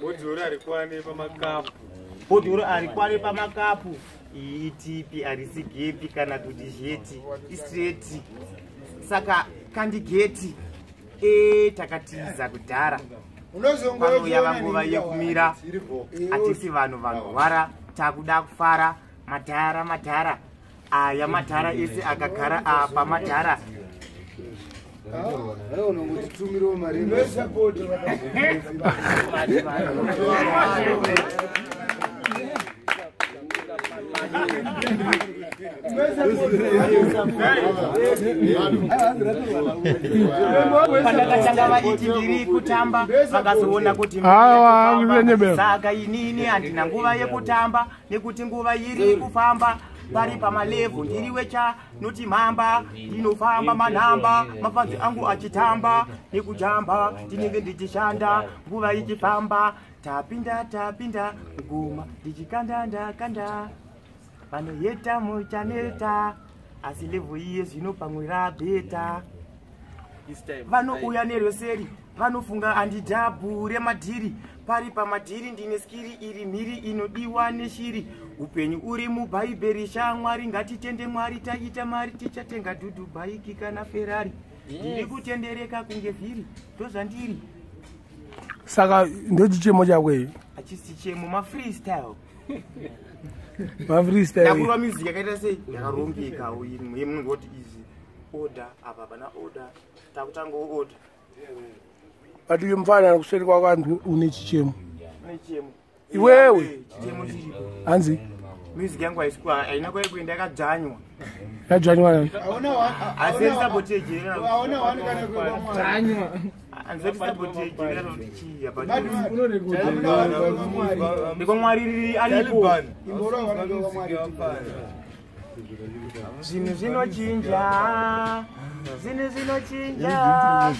Bhodhoro harikwane pamakapu. Bhodhoro harikwane pamakapu. Iyi itipi, harisi gepi kana kuti zheti, istreti. Saka kandigeti takatiza kudhara. Panouya nguva yekumira, hatisi vanhu vanorwara, takuda kufara. Madhara madhara aya, madhara ese akagara apa madhara. Pandakatanga vaiti ndiri kutamba, vakazoona kuti saka inini handina nguva yekutamba, nekuti nguva iri kufamba. Pari pamalevhu ndiri wecha noti mhamba, ndinofamba manhamba, mafanzi angu achitamba nekujamba, ndinenge ndichishanda nguva ichifamba. Tapinda tapinda ngoma ndichikanda ndakanda, vanoyeta muchaneta, asi levhu iye zvino pamwe rabheta. Vanouya nerweseri vanofunga andidhabhu remadhiri, pari pamadhiri ndine skiri iri mhiri inodiwa neshiri. Upenyu uri mubhaibheri shamwari, ngatitende Mwari, taita mari tichatenga dhudhu bhaiki kana Ferrari. Ndiri kutendereka kunge vhiri, ndozvandiri. Saka ndochichemo chako iyi? Hachisi chemo, mafreestyle. Mafreestyle. Ndakurwa music yakaita sei, yakarongeka yemunongoti izi order apa pana order, takutangawo order. But iwe mufana kuseri kwako anzi une chichemo. Une chichemo. Iwewe. Chichemo chiripo. Hanzi? Music yangu haina kwai kuenda, yakadzvanywa. Yadzvanywa nani? Asi sabotage. Hauna wani kana kuenda. Handisati sabotage kana kuti chii apa. Ndiko Mwari riri aripo. Zvinhu zvinochinja, zvinhu zvinochinja.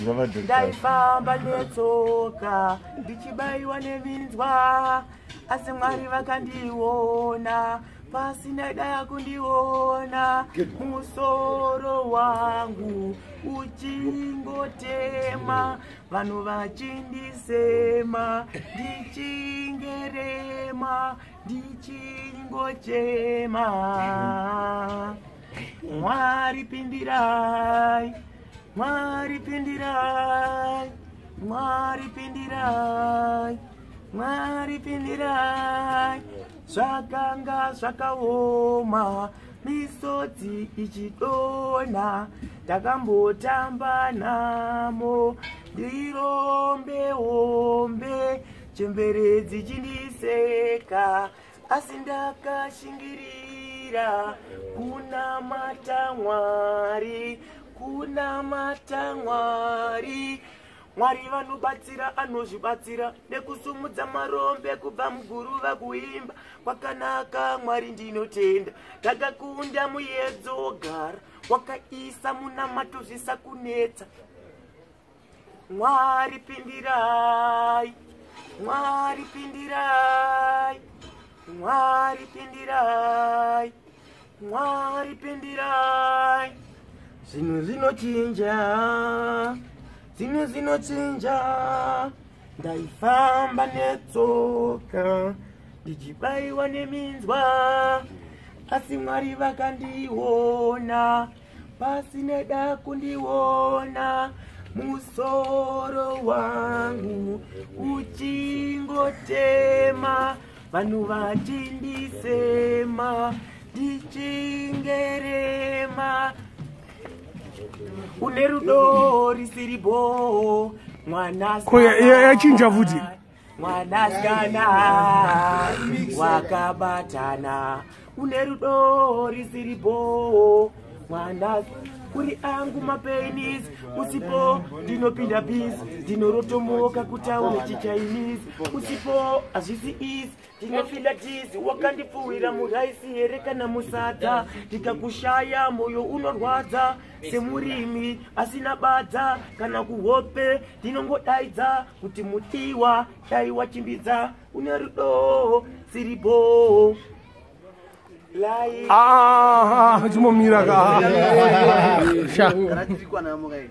Ndaifamba netsoka ndichibaiwa neminzwa, asi Mwari vakandiona pasina da kundiona. Musoro wangu uchingotema, vanhu vachindisema, ndichingerema ndichingochema. Mwari pindirai, Mwari pindirai, Mwari pindirai, Mwari pindirai. Zvakanga zvakaoma, misodzi ichidonha, ndakambotamba namo ndirombe hombe, chembere dzichindiseka, asi ndakashingirira kunamata Mwari, kunamata Mwari. Mwari vanobatsira, anozvibatsira nekusumudza marombe kubva muguruva. Kuimba kwakanaka, Mwari ndinotenda, ndakakunda muedzo wogara wakaisa munamato zvisakunetsa. Mwari pindirai, Mwari pindirai, Mwari pindirai, Mwari pindirai. Zvinhu zvinochinja, zvinhu zvinochinja. Ndaifamba netsoka ndichibaiwa neminzwa, asi Mwari vakandiona pasina da kundiona. Musoro wangu uchingotema, vanhu vachindisema, ndichingerema. Une rudo risiri bho, mwana. Ko yachinja futi. Mwanasikana wakabatana, une rudo risiri bho, mwana. Kuri angu mapenis usipo, ndinopinda bisi, ndinorotomoka kutaura chiChinese. Usipo hazvisi easy, ndinofila dizzy. Wakandipfuwira muraisi here kana musadza? Ndikakushaya moyo unorwadza semurimi asina badza. Kana kuhope ndinongodaidza kuti mudiwa, dai wachimbidza. Une rudo siribo. Ah, chimomira ka. Sha. Kana tiri kwanamo kai.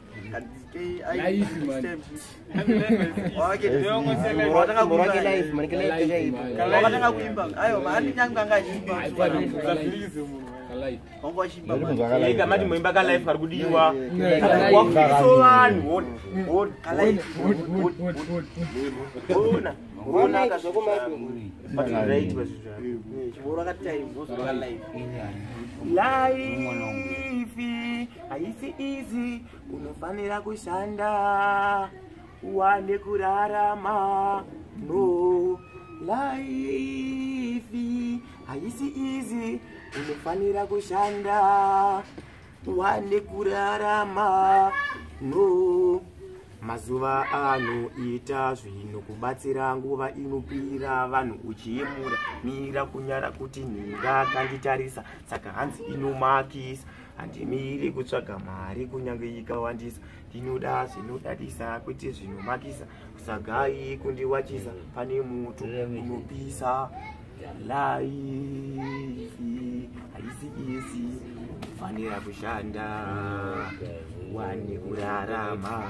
Wakatanga kuimba aiwa maandinyanga anga achiimba mati moimba kalife kari kudiwa wakuiso vanhu life haisi easy, unofanira kushanda uwane kurarama. No, life haisi easy, unofanira kushanda uwane kurarama. No, mazuva anoita zvinokubatsira, nguva inopira vanhu uchiyemura. Mira kunyara kuti ninga kanditarisa, saka hanzi inomakisa. Handimiri kutsvaga mari kunyange ikawandisa, ndinoda zvinodadisa kwete zvinomakisa. Usagai kundiwachisa pane muto unopisa. Life haisi easy, unofanira kushanda wane kurarama.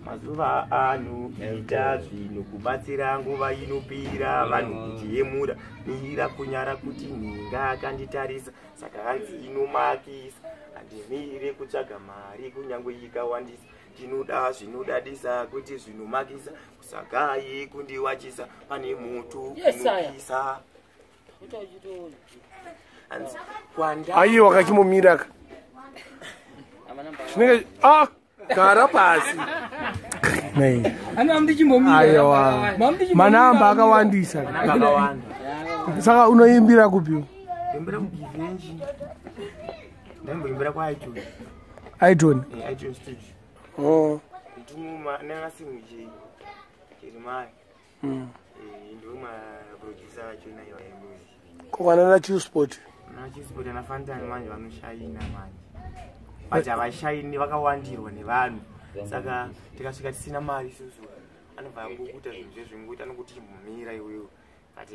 Mazuva anoita zvinokubatsira, nguva inopira vanhu kuchiyemura. Mira kunyara kuti ninga akanditarisa, saka hanzi inomakisa. Handimire kutsvaga mari kunyange ikawandisa, ndinoda zvinodadisa kwete zvinomakisa. Usagai kundiwachisa pane muto unopisa. Aiwa kachimomira chinenge gara pasi. Aiwa manamba akawandisa. Saka unoimbira kupi? Imbira kuGivenji. Ndamboimbira kwa iTunes. iTunes? iTunes studio. Oh. Ndimuma nangasimuji. Jeremiah. Ndoma producer wacho nayo music. Kokwana na Chillspot. Na Chillspot na Fantan manje vanoshaina manje. But havashaini vakawandirwa nevanhu. Saka tikasvika tisina mari isusu anobva angokuita zvinhu zvezvingoita anokuti chimbomira iwewe. But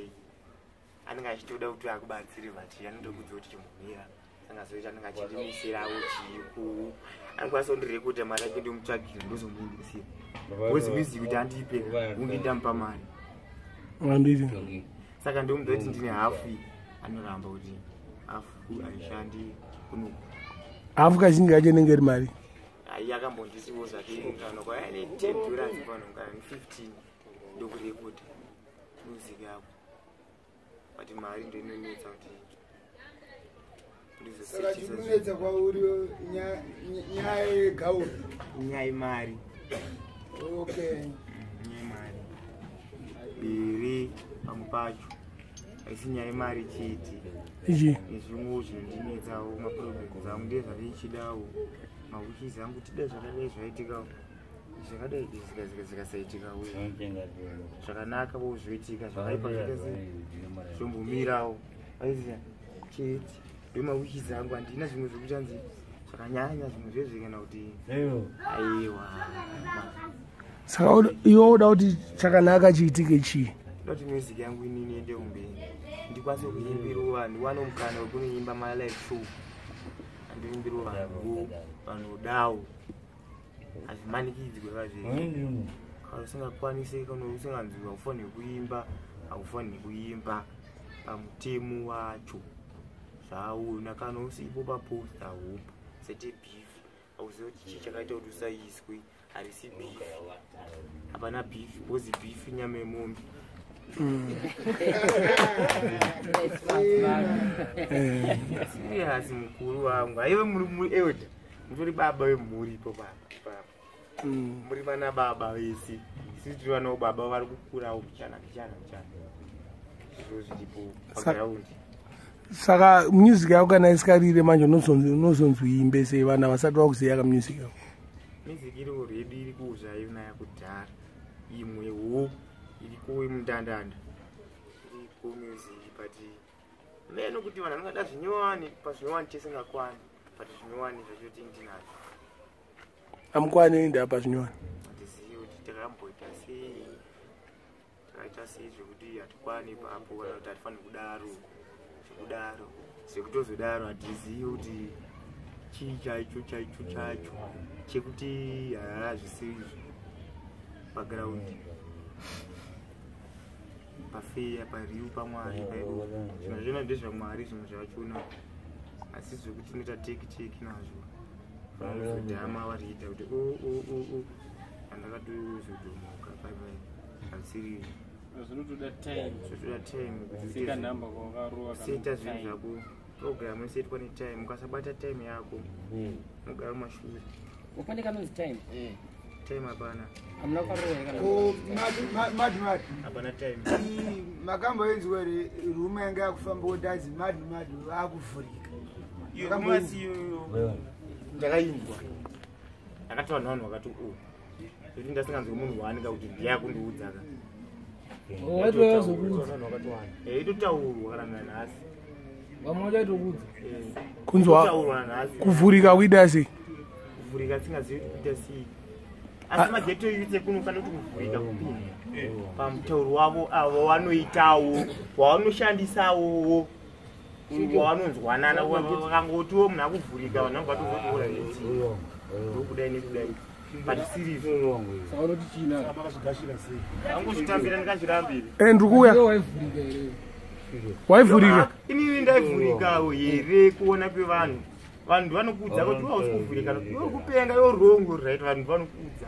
anenge achitoda kuti akubatsire but anotokudza kuti chimbomira. Saka zoita anenge achindimisirawo chiku. Anokwanisa kundirekodha mari yake ndomutsvagira ndozomuindisira. Because music kuti andipe unge ndamupa mari. Anditi. Saka ndomudza kuti ndine hafu, anoramba kuti hafu haishandi kuno. Hafu kazhinji kacho inenge iri mari. Ai akambondisiwo zvake kana kwa ane $10 pano kana 15 ndokurekodha music yako. But mari ndo inonetsa kuti saka chikunetsa kwauri nyaya yegauri. Nyaya yemari. Okay. Nyaya yemari. Biri pamwe pacho haisi nyaya yemari chete. Ichi nezvimwewo zvinondinetsawo maproblems angu ndezvandichidawo mawishes angu tida zvakadai zvaitikawo zvakadai zikasaitikawo zvakanaka wo zvoitika zvakaipa zvombomirawo aiziya chete ndomawishes angu handina zvimwe zvekuti anzi zvakanyanya zvimwe zvezve kana kuti aiwa. Saka iwe uda kuti chakanaka chiitike chii? Ndoda kuti music yangu inini iende kumberi, ndikwanise kuimbirawo vanhu, ndiwane mukana wekunoimba malive show, andiimbirawo vanhu vanodawo. Hazvimanikidzwe vazve. Kana usingakwanisi kana usinganzwi haufaniri kuimba, haufaniri kuimba pamutemo wacho zvauna. Kana usipo paposta haupo sete beef, hauzivi kuti chii chakaita kuti usaiswe. Harisi beef, hapana beef because beef nyama yemombe. Serious mukuru wangu, aiwe muri elder, mutori baba vemhuri ipo baba ipapo. Muri vana baba vese, isusu tiri vanawo baba vari kukurawo mbichana mbichana mbichana, zviro zviripo pagraundi. Saka music yako kana isikarire manje unozonzi uimbe sei vana vasati vakuziya ka music yako? Music iri already iri kuzvayo yakudhara, imwewo iriko yemundandanda iriko music, but meno kuti vanhu vanongada zvinyowani pazvinyowani tisingakwane, but zvinyowani zvacho tindinazvo. Amukwani nda pazvinyowani? Hatizivi kuti takamboita sei, takaita sei zvekuti hatikwani ipapo kana kuti hatifaniri kudaro zvekudaro zvekutozodaro hatizivi kuti Chii chaicho chaicho chacho chekuti haa zvisiri izvo paground, pafeya, pariu, pamwari paido. Zvimwe zvona ndezvamwari, zvimwe zvachona asi zvekuti tinoita teki teki nazvo vanozodhama variita kuti o o o o andakatozodhomoka paipai hazvisiri izvo. Zvinotoda time. Zvotoda time kuti uite Sika nhamba kwawakarova kana seta zvinhu time. zvako. Program isetwa netime, ukasabata time yako unogara mumashure. Pane kanonzi time. Time hapana. Hamuna kukarova kana? Ko mad mad. Hapana time. Makamboinzwa here rume yanga yakufamba kuti azi mad mad vaakuvhurika? Iyo rumasi iyoyo ndakainzwa, ndakataura nevanhu vakati o zvekuti ndasinganzwi munhu waanenge kuti ndiye akundiudza ka. Waitozokuudza. Eh, itotaurwa kana nanhasi. Vamwe vachaitokuudza. Kunzwa Itotaurwa nanhasi. kuvhurika kuita sei? Kuvhurika singazivi kuti kuita sei, asi mageto youth ekuno kanoti kuvhurika kupinda pamutauro wavo avo vanoitawo wavanoshandisawowo wavanonzwanana. Vakangotiwo munhu akuvhurika, vanhu vangu vatozotiora eti ndokudai nekudai, but sirizvo. Saka unoti china? Angozvitambira, ndingazvirambire. Eh, ndiri kuuya. Iwe waivhurika here? Waivhurika? Inini ndaivhurikawo here? Kuona kwevanhu, vanhu vanokuudza kuti iwe hausi kuvhurika, iwe uri kupenga, iwe uri wrong, uri right. Vanhu vanokuudza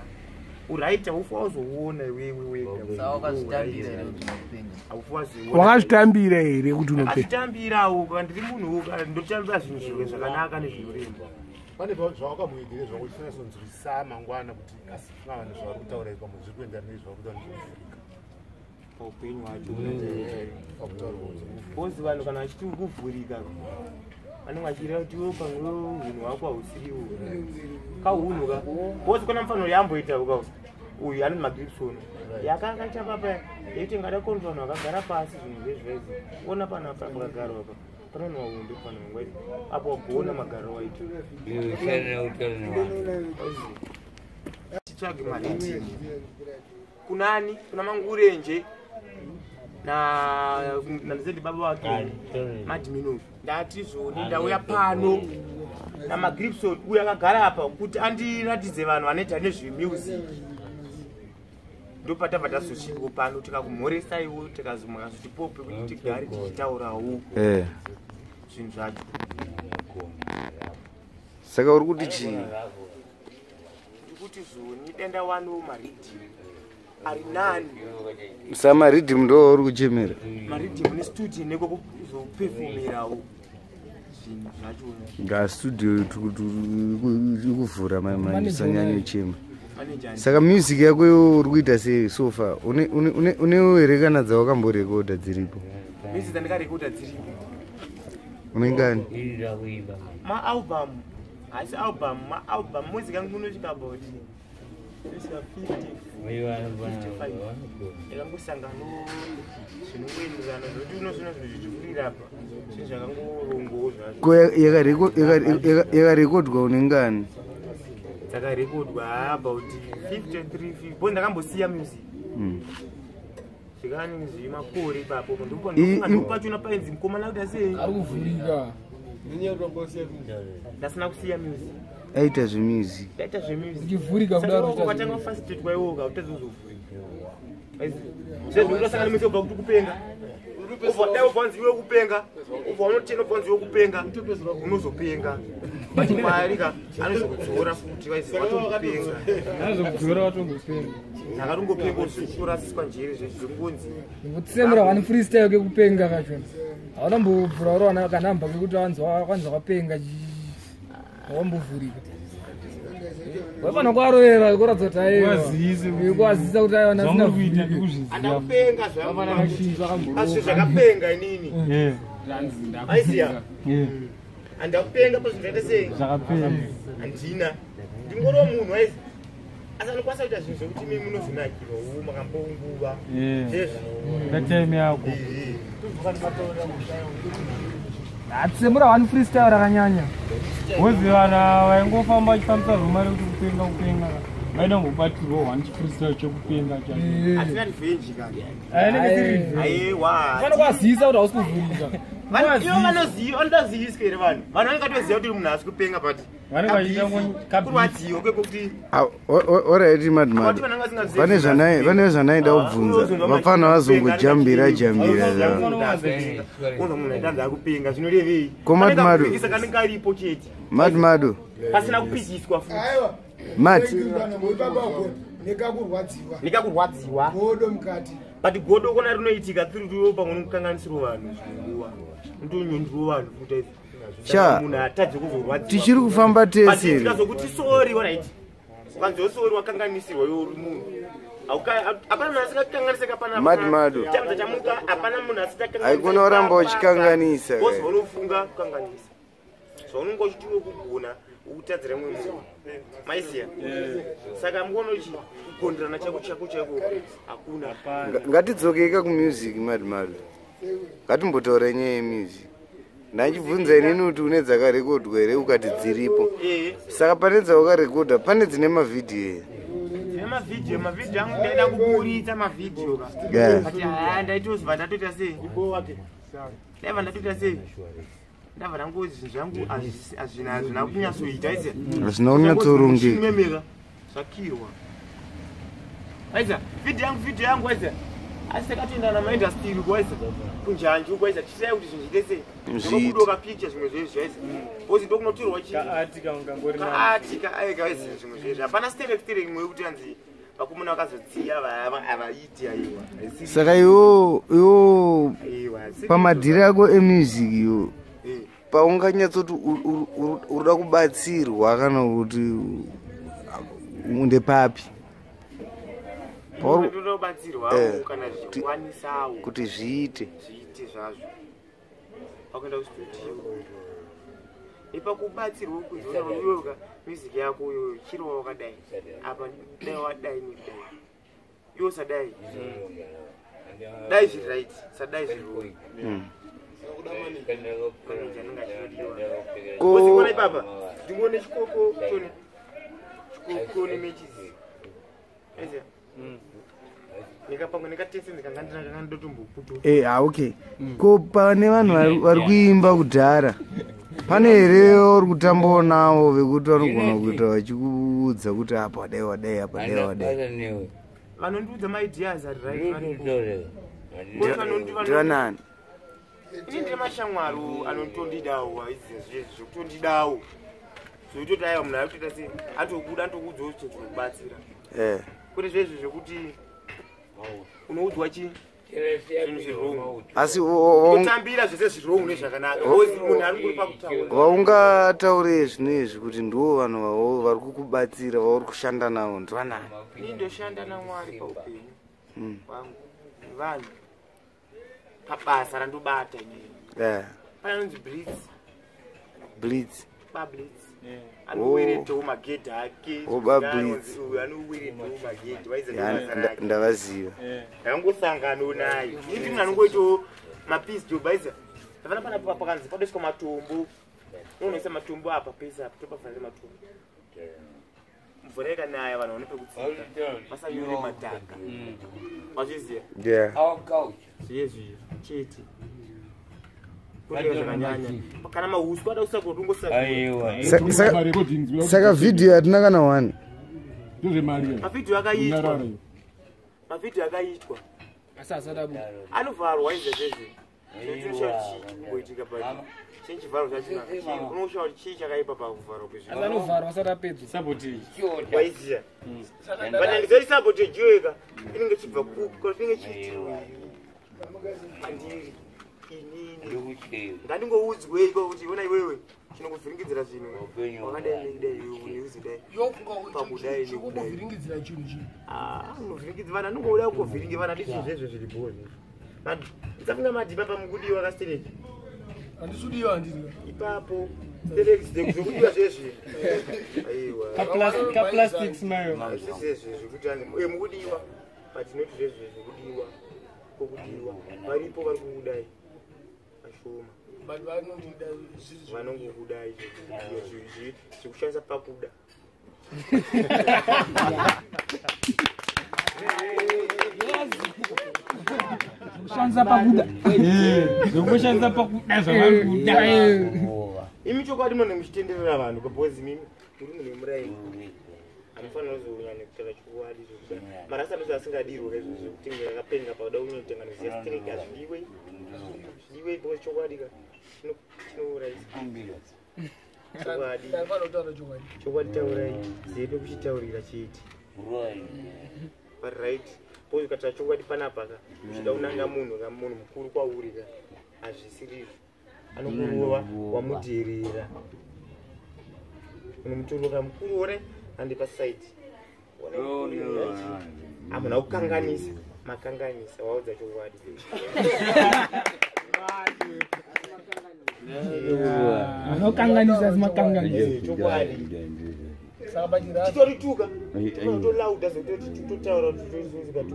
uright, haufi wazoona iwewe wega. Saka wakazvitambira here kuti unopenga? Haufi wazoona. Wakazvitambira here kuti unopenga? Azvitambirawo kana ndiri munhu kana ndotambira zvinhu zvimwe zvakanaka nezvinorema. Pane zvawakamuigire zvako chinyatsonzwisa mangwana kuti asi vanhu zvavari kutaura izvi pamwe zviri kuenderana nezvavari kutaura nezvekuvhurika. Paupenyu hwacho bozi, vanhu kana vachiti uri kuvhurika, vanenge vachireva kuti iwe pamwe unhu hwako hausiriwo kahunhu ka bozi. Kuna mufaniro yamboita uka uyu anoti magripson yakanga chapapa yaiti ngada konzi vanhu vakagara pasi zvinhu zvezvezi ona panapa pakagarwa pa pana vanhu vahombe pano ngwezi apo wagona magariro waita titsvage maritimi kunani kuna Mangurenje na nandiseti baba wake madmino. Ndati zvoni ndauya pano namagripson uyo akagara apa kuti andiratidze vanhu vanoita nezvemusic. Ndopatabva tazosvikawo pano tikakumhoresaiwo, tikazotipope kuti tigare tichitaurawo zvinhu zvacho. Saka uri kuti chii? Ndikuti zvoni denda wano mariddim ari nani. Samariddim ndo uri kuchemera? Mariddim nestudio nekokuzopefomerawo zvinhu zvachona. Nga studio ikuvhura mandisanyanya Manager. Saka music yako iwe uri kuita sei so far? Une here kana dzawakamborekodha dziripo? Music dzandikarekodha dziripo. Unengani? Maalbum, haisi album, maalbum. Music yangu inosvika about inosvika 50 55, yakangosangano zvinongoenderana zvokuti unosvina zvinhu zvichikurira apa, zvinhu zvakangorongowo zvazvo. Ko yakarekodwa unengani? Dzakarekodwa about 53 bo ndakambosiya music zvikani zvimakore ipapo. Ndopachona painzi mukomana kuti asei Ari kuvhurika. Ndasina kusiya music. Aita zvemusic. Ndaita zvemusic. Uchivhurika kudaro, Saka ukatanga kufasitetwa iwoka utazozovhurika zvezvotosangana mese ubva kuti kupenga, ubva dai ubva wanzi iwe kupenga, ubva unotenda, ubva wanzi iwe kupenga, unozopenga, but Mwari ka anozokudzora futi waizi watongopenga. Anozokudzora watongopenga. Ndakatongopenga uchitorasiswa njere zvezvingonzi. Kutsemura vani freestyle kekupenga kachona haunambobvura uri kanhamba kekuti wanzi wapenga, wambovhurika, waifanira kuarovera kuratidza kuti aiwa. Kuwazivise Kuwazivisa kuti aiwa. Zvamuri kuita ndikuzviziva. Andakupenga zvangu asi zvakapenga inini aiziya andakupenga pazvinhu zvaita sei. Zvakapenga. Handina, ndingoriwo munhu aizi asi anokwanisa kuita zvinhu zvekuti imi munozonakirwa wo makambounguva zvezvo. Ndatime yako. Atsemura vani freestyle rakanyanya. Wozi vana vaingofamba vachifambisa ruma rekuti kupenga kupenga, vaida kumbobatirwa one chifreestyle chekupenga chacho. Hatina revenge kana. Ainenge siri revenge. Aiwa. Fana kuwazivisa kuti hausi kuvhurika. Ivo vanoziva, vanodaziviswa here vanhu? Vanhu vanenge vatoziva kuti munhu haasi kupenga, but Vanenge vachiita kurwadziwa kwekuti Alright, madmad. Vati vanenge vasingazivi Pane pane zvanaida kubvunza. Vafana vazongojambira jambira. Unzwa munhu aitanzi akupenga, zvinorevei? Ko Mad Panenge Madu? kupikisa kanenge karipo chete, Madmado. pasina kupikiswa futi. Aiwa. Mat. Ipapa nekakurwadziwa. Nekakurwadziwa. Godo mukati. But godo kona rinoitika through pamwe nokukanganisirwa vanhu zvinguva, ndonyondiro vanhu futi izvi. Sha. Munhu atadze kuzorwadziwa. Tichiri kufamba But tese. here? tikazokuti sorry, alright, ukanzi sorry, wakanganisirwa iwe uri munhu. Hapana munhu asingakanganisika pana. Mad Madu. Chamza chamuka, hapana munhu asikakanganisa. Haikona kuramba uchikanganisa, Boss, eh. vanofunga kukanganisa zvaunonge uchitiwe kugona ukutadzira mumwe munhu, maiziya. Saka mukono chi kugonderana chako chako chako hakuna. Ngatidzokei kumusic, madmado. Ngatimbotaura nyaya yemusic. Ndachibvunza inini kuti une dzakarekodwa here, ukati dziripo. Eh. Saka pane dzawakarekodha, pane dzine mavhidhiyo here? Ndine mavhidhiyo, mavhidhiyo angu ndaida kuburitsa mavhidhiyo ka. But haya, ndaitozva ndatoita sei, ndaibva ndatoita sei, ndabva ndangozi zvinhu zvangu hazvina hazvina kunyatsoita aiziya. Hazvina kunyatsorongeka. Memeka zvakirwa aiziya, vhidhiyo yangu, vhidhiyo yangu aiziya, asi takatoenda namaindastiri uko aiziya, kunjanji uko aiziya, tichirai kuti zvinhu zviite sei. Zviite. Ndokubudoka picha zvimwe zvezvi aiziya, bozi ndokunotorwa chii. Kaatika ungangori nani. Kaatika aika aiziya zvimwe zvezvi, hapana sterek sterek imwe yekuti anzi vakomana vakazodziya havaiti, aiwa. Saka iwo iwo Aiwa, haisiri. pamadhiri ako emusic iwo, Eh. paunganyatsoti urikuda kubatsirwa kana kuti ndepapi? Ndoda kubatsirwawo kana zvichikwanisawo. Kuti zviite. Zviite zvazvo pakuenda kustudio, ipakubatsirwa kunziiyoka music yako iyoyo chirova wakadai apa, dai wadai nekudai, iwo sadai, dai zviri right, sadai zviri wrong. Manager anenge achitodiwa. Ozikona ipapa ndingone chikoko chone, chikoko nemechisi aiziya, nikapangwe nikatese ndikanga ndotomboputo. Ah, okay, ko pane vanhu vari kuimba kudhara, pane here uri kutambawo navo vekuti vanogona kuita vachikuudza kuti apa wadai wadai, apa dai wadai? Vanondiudza maideas ari right varipo. Ndivanani? Ini ndine mashamwari anotondidawo, aiziya zvezvi zvekutondidawo, zvekutoti aiwa, munhu arikutoita sei, atokuda, anotokuudzawo chinhu chinokubatsira, kwete zvezvi zvekuti unoudzwa chi zvinhu zvirong. Asi Kutambira zvese zvirong nezvakanaka, because munhu ari kuri pakutaura. Vaungataure zvino izvi kuti ndiwo vanhu vari kukubatsira, vauri kushanda navo, ndivanani? Ini ndoshanda naMwari paupenyu hwangu, nevanhu pabasa randobata inini. Pane anonzi Blitz. Blitz. Bablitz anoweredhawo magedhi ake. Oh, baBlitz. Uyu anoweredhawo magedhi, waiziya Ya, basa rake. Ndavaziva. Ndakangosanganawo naye, iti munhu anongoitawo mapeace job, aiziya. Ndafana panapa pakanzi padoiswa matombo, unoisa matombo apa pese apa, topavharira matombo, mvura ikanaya vanhu vane pekutsika, vasanyore madhaka, wazviziya. Zviye chete. Kureva zvakanyanya kana mahuswa ada kusakura, tongosakura. Saka vhidhiyo hatina kana one? Mavhidhiyo akaitwa, mavhidhiyo akaitwa. Asi asati abuda. Anovharwa izvezvezve, unoshaura chii chikumboitika, but chinchivharwa chachona, unoshaura kuti chii chakaipa pakuvharwa Asi anovharwa asati apedzwa. Sabotage. Waiziya, but handizoi sabotage yoyeka inenge ichibva kupi, kana inenge chiitirwei andiri inini, ngandingoudzwei kuti ona iwewe chinokuvhiringidzira zvinhu wakadai nekudai, iwe neuzidai pakudai nekudai. Chikuvhiringidzira chinhu chii? Ah, unovhiringidza vanhu, anongoda kungovhiringi vanhu, handiti zvinhu zvezvo zviri bho zvezvo. Ndisafunga madhipa pamukudiwa kastereki. Handisudiwa, handiti? Ipapo stereki zvekudiwa zvezvi, aiwa. Kaplastic smile. Zvezvi zvekuti anzi mukudiwa, but not zvezvi zvekudiwa kwokudiwa, varipo vari kukudai vashoma. But vanondida zviri Vanongokudai zvekushandisa pakuda. Kushandisa pakuda. Zvekushandisa pakuda zvavari kuda. Imi chokwadi munhu muchitenderera vanhu because imimi muri munhu wemuraini. Anofanira kuzonyanya kutaura chokwadi zvekuti marasa ndozvo asingadirwe kaizvo zvekuti akapenga pakuda kunyotenga noziya straight hazvidiwe. Zvidiwe because chokwadi ka chinourayisa. Chokwadi. Chokwadi taurai ziye pekuchitaurira chete. But right. Because ukataura chokwadi panapa ka uchida kunanga munhu ka munhu mukuru kwauri ka hazvisirizvo. Anokurova wamudherera. Unomuturuka mukuru ore handi paside. Hamuna kukanganisa, makanganisa waudza chokwadi. Anokanganisa asi makanganisa. Chokwadi. Titorituka tolauda zvekutoti totaura kuti zvakati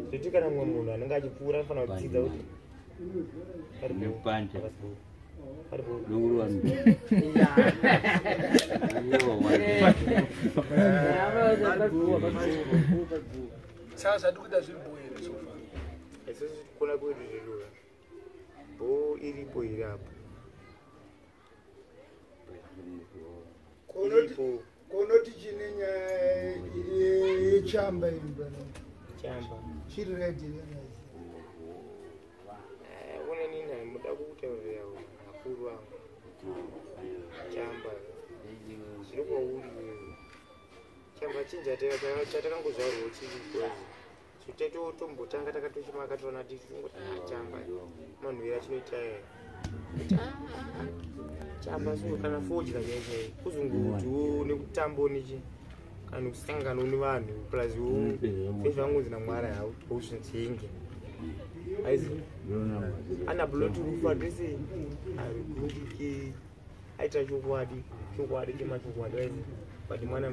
zvekuti kana mumwe munhu anenge achipfuura anofanira kudzidza kuti Saka zvatiri kuita zviri bho here so far? Isusu tikona kwedu zvedu bho iripo here apo? Konoti chine nyaya yechamba imba. Chamba. Chiri ready. Une nini muda kutaurira akuru angu. Chamba. Zviri kwauri wewe. Chamba chinja chatakangozvarwa chiripo. So tombotanga takatochimaka toona tichingoti chamba. Manhuwira chinoita chamba so kana fodya chaichai kuzongotiwo nekutambo nechi kana nekusangana nevanhu plus sezvangunzi namwari hausvinzenge aizi ana buloti rufa tese arikundike aita chokwadi chokwadi chemachokwadi aizi but mwana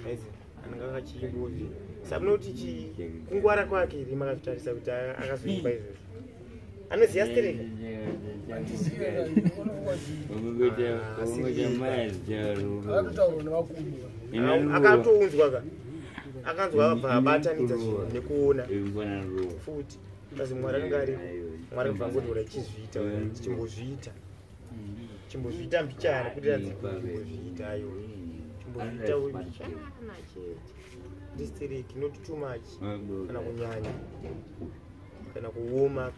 aizi anenge akachingozi samunoti chi kungwara kwake iri makazvitarisa kuti akazoimba izvozvo anoziya stereka akatounzwa ka akanzwa abva abatanidza zvinhu nekuona futi kazi mwari anenge ariko mwari anobva angoti chizviita chimbozviita chimbozviita mbichana kuti chimbozviita ayo chimbozviita mbichana chete ndistereki not too much kana kunyanya kana kuoma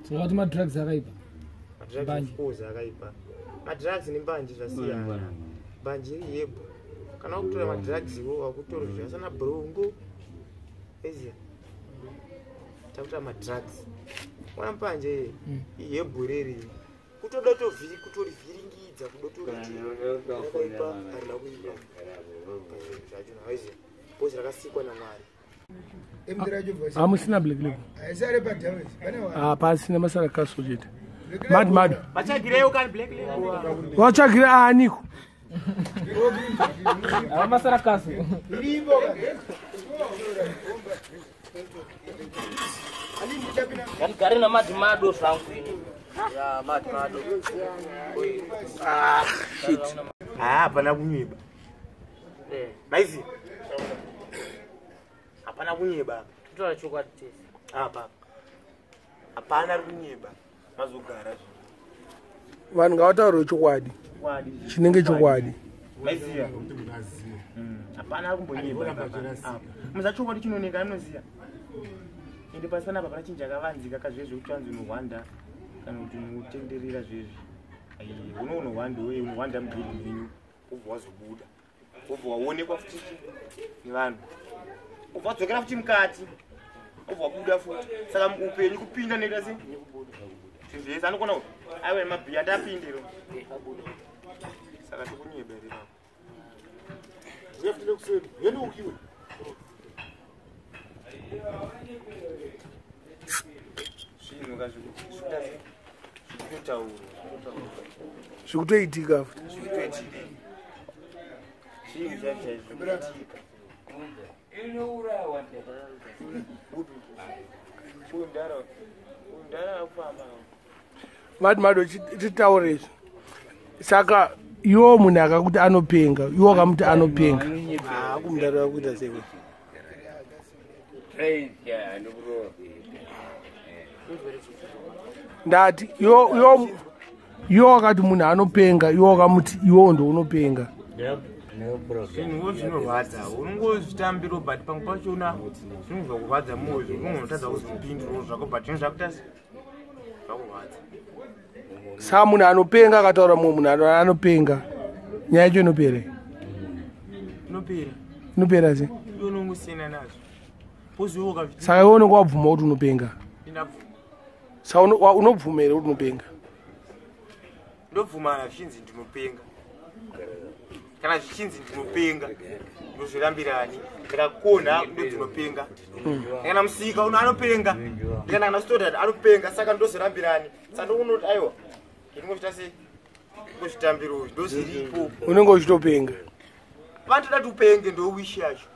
Saka madrugs akaipa. Madrugs of course akaipa. Madrugs nembanje zvasiyana. Mbanje iri yebo. Kana wakutora madrugs iwo wakutora zvasana brongo. Eziya. Takutora madrugs. Wana mbanje yebho reri. Kutoda tovhiri kutorivhiringidza kudotoriti. Rakaipa harina kuipa. Zvacho na eziya. Bozi rakasikwa naMwari. Hamusina black label. Pasina masara kaso chete. Mad mad. Vachagireyo kani black label. Vachagira aniko? Masara kaso. Ndigare namadhi mado zvangu ini. Ya madhi mado. Ah shit. Ah hapana kunyeba. Maizi. Hapana kunyeba. Totora chokwadi tese. Apa. Hapana kunyeba. Mazogara. Vanhu ngavataure chokwadi. Chinenge chokwadi. Maiziya. Hapana kumbonyeba. Muza chokwadi chinooneka anoziya. Ende pasi panapa pana chinhu chakavanzika kazvezvi kuti anzi unohwanda kana kuti unotenderera zvezvi. Unohwanda uye unohwanda mubhedhi menyu wobva wazobuda. Wobva waonekwa futi nevanhu. Ubva wadzokera futi mukati ubva wabuda futi saka upenyu kupinda nekuita sei zvinhu zvese anokona aiwa mabhiya ndapindiro saka tikunyeba here ipapo zvinhu kazvikutotaurwa zvikutoitika futi zvikutoitika zvinhu chaizvo chaizvo zvikutoitika. Mati mado titaure izvi. Saka iwo munhu akakuti anopenga, iwo akamuti anopenga. Kumudaro akuita sei? Ndati iwo wakati munhu anopenga, iwo wakamuti iwo ndo unopenga. Zvinhuwo zvinorwadza, unongozvitambiro, but pamwe pachona zvinhu zvakurwadza moyo, unongotadza kuzvipindurawo zvako, but zvinhu zvakuita zvakurwadza. Saka munhu anopenga akataura mumwe munhu anopenga, nyaya yacho inopera? Inopera. Inopera sei? Iwe unongosiyana nazvo. Saka iwe unenge wabvuma kuti unopenga? Saka unobvuma here kuti unopenga? Ndobvumana zvichinzi ndinopenga. Kana zvichinzi ndinopenga, ndozvirambirani. Ndikakona ndodinopenga. Kana musika uno anopenga, ndikana kana stodad anopenga, saka ndozvirambirani. Saka ndokunoti aiwa, ndingochita sei? Ndozvitambiro, ndozviripo. Unenge uchitopenga. Vanotoda kuti upenge, ndowishi yacho.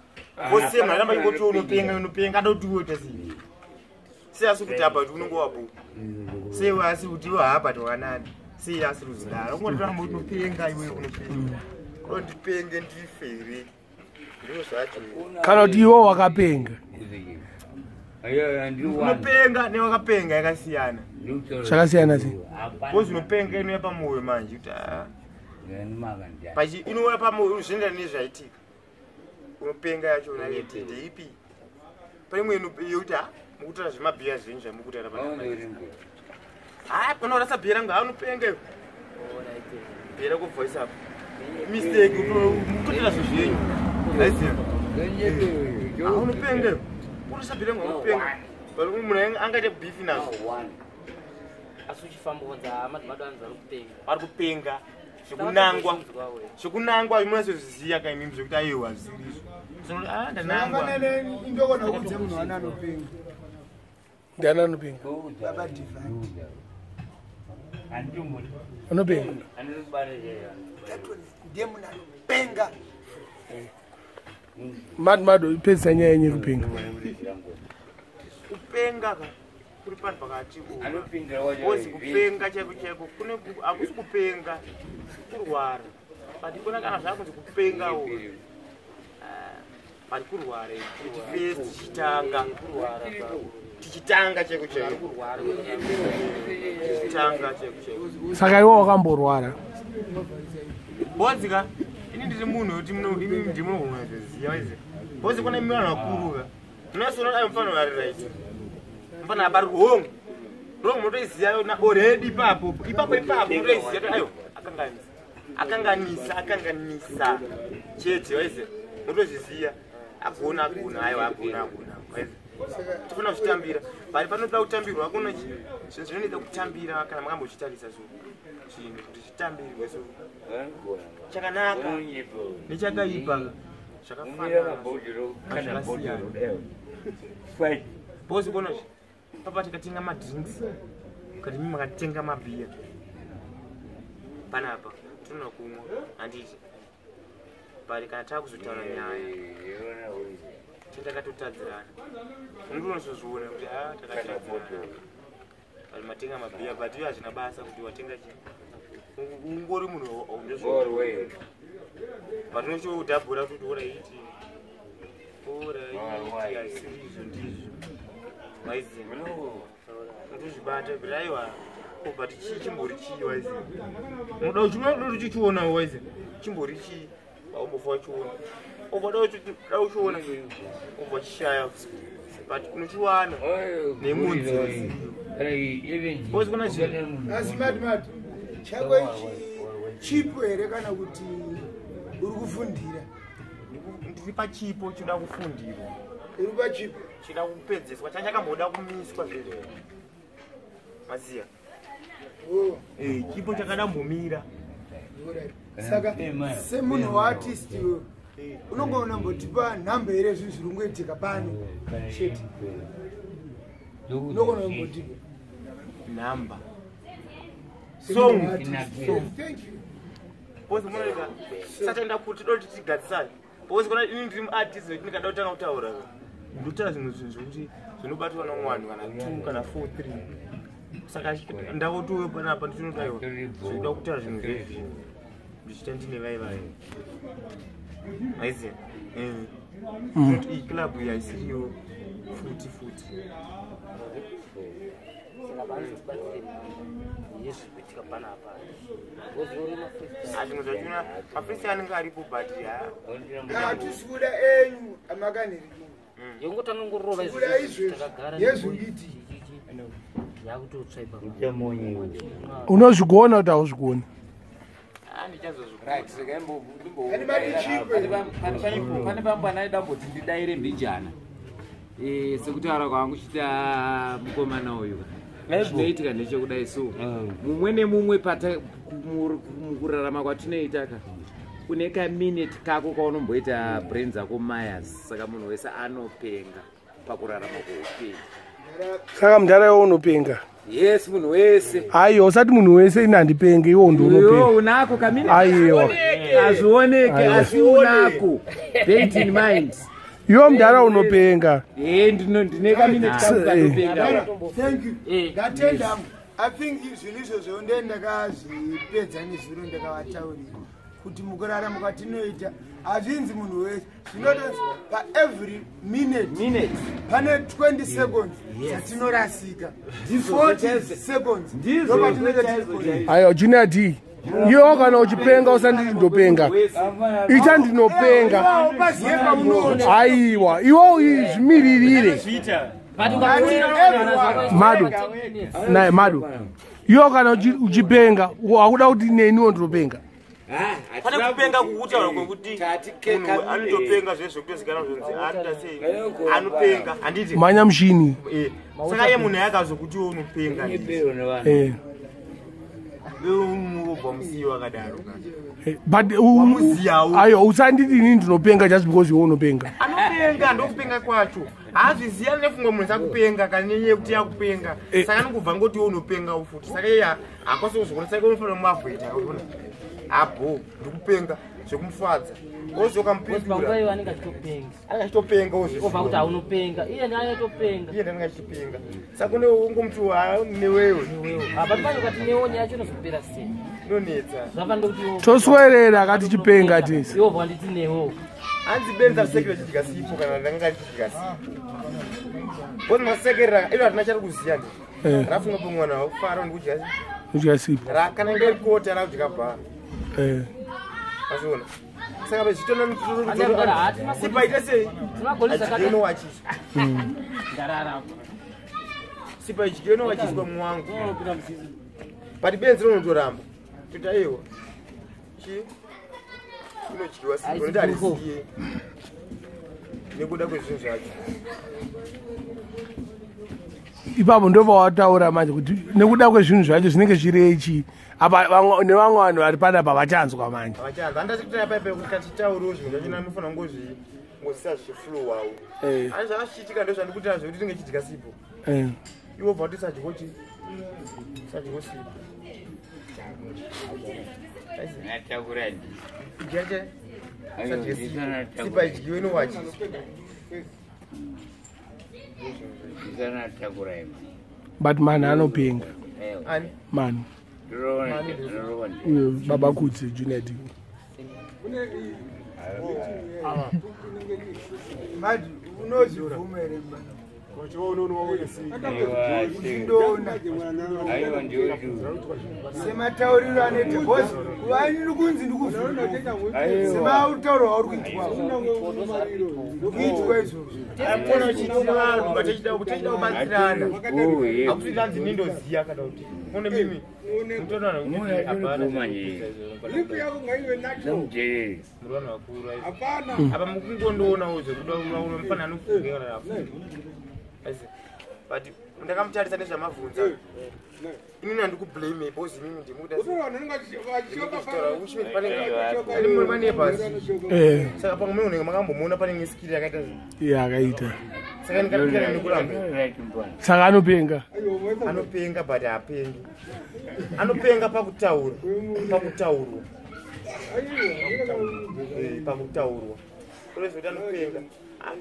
Vose munhu aramba ingoti unopenga, unopenga, ada kuti uite sei? Sei asi kuti apa kuti unenge wabo? Sei asi kuti iwe hapa wakanani? Sei asi ruzidaro? Ungotiramba kuti unopenga iwe unopenga. Ndipenge ndife here? Ndizvo zvacho. Kana kuti iwe wakapenga. Unopenga newakapenga yakasiyana. Zvakasiyana sei? Kozi unopenga inouya pamoyo manje kuti pachi inouya pamoyo zvinoenderana nezvaitika. Unopenga yacho unaiti ndeipi? Pane imwe yekuti mukutaura zvemabhiya zvenyu zvamukutaura panapa. Panourasa bhiya rangu, unopenga iwe. Bhiya rako voice up. Mistake mukutaura zvezvenyu. Aiziya. Unopenga iwe. Urasa bhiya rangu unopenga. Munhu angaite beef nazvo. Asi uchifamba kunza madzimado anzi vari kupenga. Vari kupenga. Zvekunangwa. Zvekunangwa munazozviziya ka imimi zvekuti aiwa zvisiri izvo. Ndanangwa. Indokona kuudza munhu wana anopenga. Ndiani anopenga? Baba Divine. Anopenga. Ndiye munhu anopenga. Mad ipedzisa nyaya yenyu yekupenga. Kupenga ka kuri panhu pakati ozi kupenga chaiko chaiko kune hakusi kupenga, kurwara. But kuna kana zvakunzi kupengawo but kurwara kuti first tichitanga tichitanga chaiko chaiko tichitanga chaiko chaiko. Saka iwe wakamborwara? Bodzi ka ini ndiri munhu wekuti imi ndimunogona waizi. Bodzi kuna imi vanhu vakuru ka munosoona ayo mufana vari right. Mufana abari wrong. Wrong munotoiziya already ipapo. Ipapo ipapo munotoiziya kuti ayo akanganisa. Akanganisa, akanganisa. Chete waizi. Mutozviziya. Agona agona ayo agona agona. Waizi. Tifana kuzvitambira. Bari panoda kutambirwa kuna zvinhu zvinoita kutambira kana makambochitarisa so. Chinhu kuti chitambirwe so. Chakanaka nechakaipa zvakafanana. Bosi kona papa tikatenga madrinks kati mimi makatenga mabhiya panapa tinoda kumwa handiti, but kana takuzotaura nyaya takatotadzirana unotozviona kuti takatadzirana, but matenga mabhiya but iwe hazvina basa kuti watenga chii, ungori munhu but unochodhabhura kuti oraiti oraiti asirizvo ndizvo waiziva unotozvibata kuti aiwa but chii chimbori chii waiziva unoda uchichiona waiziva chimbori chii aumbofa wachiona obva da uchiona obva chishaya but unochiwana nemunzi. Asi mad chako ichi chipo here kana kuti uri kufundira? Ndiri pachipo chinoda kufundirwa. Uri pachipo chida kupedzeswa chachakamboda kumiswa zvezvo maziya. Chipo chakadambomira. Saka semunhu waartist iwe unongoona mbotipa nhamba here zvinhu zviri kungoitika pano chete? Unogona kumbotipa nhamba song bosi munoita satenda kuti doti tigadzisane. Bosi kuna ini ndiri muartist wekuti ndikada kutanga kutaura ndotaura zvimwe zvinhu zvekuti zvinobatwa nomwanhu kana 2 kana 4 3. Saka ndakotiwe panapa ndichinotaiwa zvinoda kutaura zvinhu zvezvi ndichiita ndine vai vai maiziya iyi club iyi haisiriyo Futi futi. Zvimwe zvachona mafrisi anenge aripo but hatisi kuda enyu amakanhirikini yongotanga ngorova kuda izvezvi yezvikuiti Unozvigona kuti hauzvigoni? Pane pambo anaida mboti ndidaire mbijana sekutaura kwangu chita mukomana uyu chinoitika ndechekudai so mumwe nemumwe mukurarama kwatinoita ka une kaminute kako kaunomboita brain dzako mayas, saka munhu wese anopenga pakurarama kweupenyu. Saka mudhara iwe unopenga? Yes, munhu wese. Aiwa, usati munhu wese, ini handipenge, iwo ndiunopenga. Unako kaminute. Aiwa, hazvioneke, asi unako. Bear in mind, iwe mudhara unopenga. Ndine kaminute kangu kanopenga. Thank you, ndatenda. I think zvinhu izvozvo nde ndakazvipedza nezviro ndakavataurira kuti mukurarama kwatinoita hazvinzi munhu wese, zvinotonzi paevery minute pane 20 seconds dzatinorasika, 40 seconds ndopatinenge tiri. Aiwa, Junior D, iwe kana uchipenga usanditi ndopenga, ita ndinopenga. Aiwa, iwe izvimiririre. Madu naye madu, iwe kana uchipenga wakuda kuti neniwo ndinopenga. Pane kupenga kukutaura kwekuti munhu anotopenga zvezvo zvekutozikanwa zvonzi anoita sei, anopenga, handiti? Manya mushini. Saka iye munhu yakazokuti unopenga, urobva musiyi wakadaro. But aiwa, usanditi inini ndinopenga just because iwe unopenga. Anopenga ndokupenga kwacho haazviziya nefungwa munhu sakupenga kana nenyaya yekuti yakupenga, saka anongobva ngoti iwe unopenga futi, saka iye haakwanisi kuzvikona, saka unofanira kumavhoita abo ndikupenga zvekumufadza ozokamupindura anenge achitopenga. Achitopenga. Obva kuti aunopenga, iye ndiye anotopenga. Iye ndiye achitopenga, saka ungomuti newewe. Apa pane ukati newo, nyaya yacho inozopera sei? Inonetsa. Zvafana kuti Toswerera akati chipenga tese. Iwe ubva nditi newo. Hanzi benzi risekera chidya sipo, kana ndanga chidya sipo because masekerera ilo hatina chari kuziya ndi rafunga pamwana wakufara ndikudya Kudya sipo. Kana inge rikota rakudya bhara. Azviona, saka zvitoona sipa ite sei inowachiswa, sipa idyiwe inowachiswa muwangu, but benzi rinotoramba tota iwa chi inodyiwa sipo nokuti harisiye nekuda kwezvinhu zvacho. Ipapo ndopawataura manje kuti nekuda kwezvinhu zvacho zvinenge zvirechi apa nevamwe vanhu vari panapa vachanzwa manje. Vachanzwa handachikutaa paipai kuti katitauriwo zvinhu zvacho nanofanira ngozvingozisa zvichiflowawo ani zvakazvichiitika ndo zvandikuti zvekuti tinge chidya sipo iwo bva kuti sadyo chi sadyo sipo idyache sadye sipo, sipa idyiwe inowachiswa. But mani anopenga. Ani? Mani uyo, baba Kudzi, Junior D. Madi unozvibvuma here uchindoona sematauriro anoita because vanini kunzi ndikuvhuma sematauriro auri kuitwa kuitwa izvozvo? Akona uchiti vanhu vatechida kubatsirana, hakuti tanzi nindoziya kana kuti une mimi mutoona kuti hapana muri vanhu vakuru apa mukungondoonawo zvekuda mufana anofunge kana afunge, but ndakamutarisa nezvamavhunza inini handikublame because imimi ndimukudauri maneighbors, saka pamwe munenge makambomuona pane skiri yakaita. Yakaita. Saka ndikapikana nekuramba. Saka anopenga. Anopenga, but haapengi, anopenga pakutaura, pakutaurwa, pakutaurwa kureva anopenga.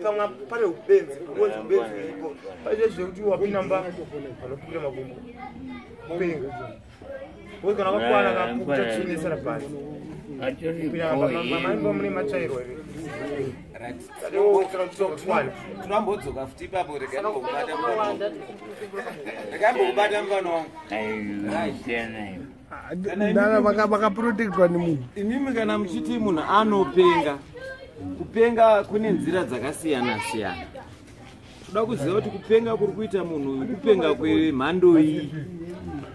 Pamwe pane ubenzi, because ubenzi uripo paite zvekuti wapinda mba vanopikira makumbo kupenga. Because kana wakakwana kapukuta tsvina pasi. Mama mune matsvairwa here? Tinambodzoka futi ipapo regai mbokubata mufano wangu. Ndara vakaprotectwa nemunhu. Imimi kana muchiti munhu anopenga, kupenga kune nzira dzakasiyana siyana. Toda kuziva kuti kupenga kuri kuita munhu uyu kupenga kwemhando iyi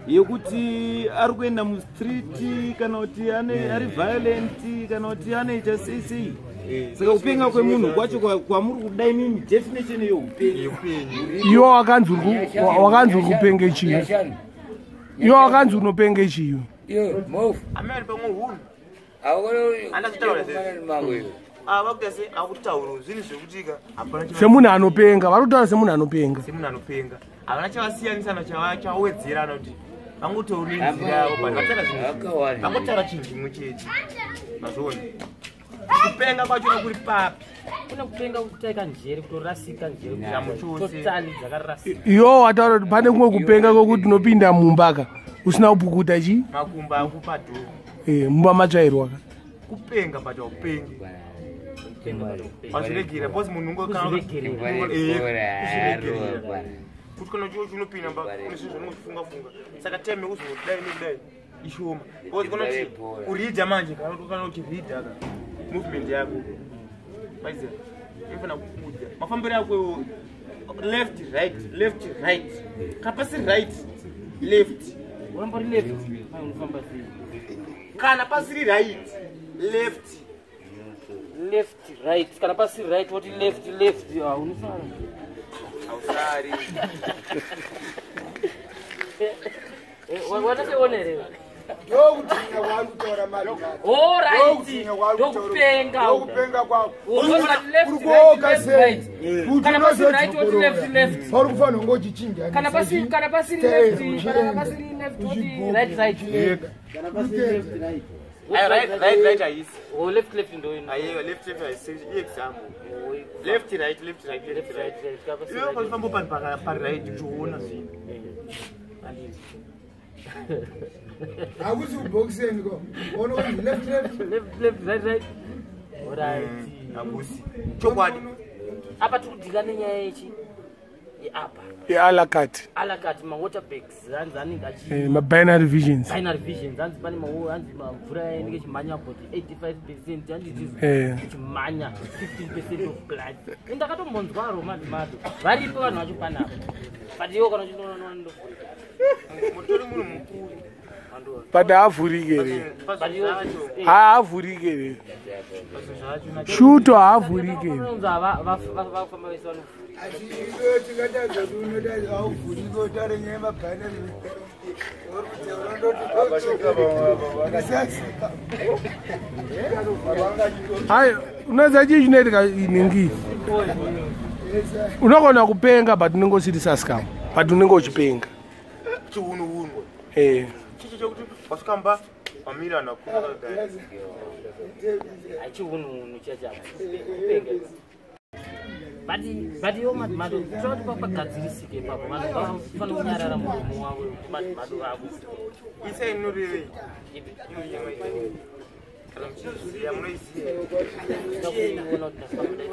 yekuti ari kuenda mustreet kana kuti ari violent kana kuti anoita sei sei. Saka kupenga kwemunhu kwacho kwamuri kuda imimi definition yeupenyu. Iwe wakanzi uri kupenge chii? Iwe wakanzi unopenge chii? Amene pamwe hunhu. Semunhu anopenga, vari kutaura semunhu anopenga. Semunhu anopenga. Havana chavasiyanisana chavawedzerana kuti vangotaura nenzira yavo but vataura zvinhu. Vangotaura chinhu chimwe chete. Mazviona. Kupenga kwachona kuri papi? Kuna kupenga kutaika njere, kutorasika njere. Totally dzakarasika. Iwo wataura kuti pane kumwe kupenga kwekuti unopinda mumba ka usina kupukuta chii? Makumba akupa dhoo. Mumba matsvairwa ka. Kupenga but haupengi. Wazviregera because munhu ungokuzviregerera. Kuti kana uchinopinda mumba une zvinhu zvaunongofunga funga. Saka time yekuzodai nekudai ishoma. Because kana uchiridha manje kana uchiridha ka movement yako. Maiziva inofana kukudza. Mafambiro ako left right left right. Kana pasiri right left. Unombori left unofamba sei? Kana pasiri right left. Left right kana pasiri right woti left left unosara. Hausari. Wataseonere. Ndokutinya kwaari kutaura mari. Alright. Ndokupenga. Ndokupenga kwako. Uri kuoka sei? Kana pasiri right woti left left. Pauri kufanira kunge uchichinja. Kana pasiri left, kana pasiri left woti right right. Kana pasiri left right. Right right right haisi. Oh left left ndo ino. Aiwa left left haisi example. Left right left right left right. Iwe ukafamba pa right uchiona zvinhu. Hakusi kubhokiseni ko. Unoona kuti left left left left right right. Alright. Hakusi. Chokwadi. Apa tiri kudhila nenyaya yechi yeapa. Yealakati. Alakati ma water bags hanzi anenge achi ma binary visions. Binary visions hanzi pane hanzi mvura inenge ichimhanya about 85% hanzi ichimhanya 15% of blood. Ndakatombonzwa Roma Mado. Varipo vanhu vacho panapa. But iwo kana uchindoona ndovhurika. Mutori munhu mukuru. But haavhurike here? Haavhurike here? Shuto haavhurike here? Vafamba vese vanovhurika. Asi iwe tingatadza kuti unoda hauvhurike utaure nyaya yemabhaneri. Hai, unoziva chii chinoitika inhingi? Unogona kupenga but unenge usiri saskam but unenge uchipenga. Chihunuhunu. Chichi chekuti wasvika mumba wamira nakudai. Chihunuhunu chacha. Kupenga. But iwo madhimado toda kuti pagadzirisike ipapo vanhu vafanira kunyarara muromo wavo madhimado vavo. Isai inorevei? Kana muchiziva munoiziva. Ndakuiona kuti ndafamba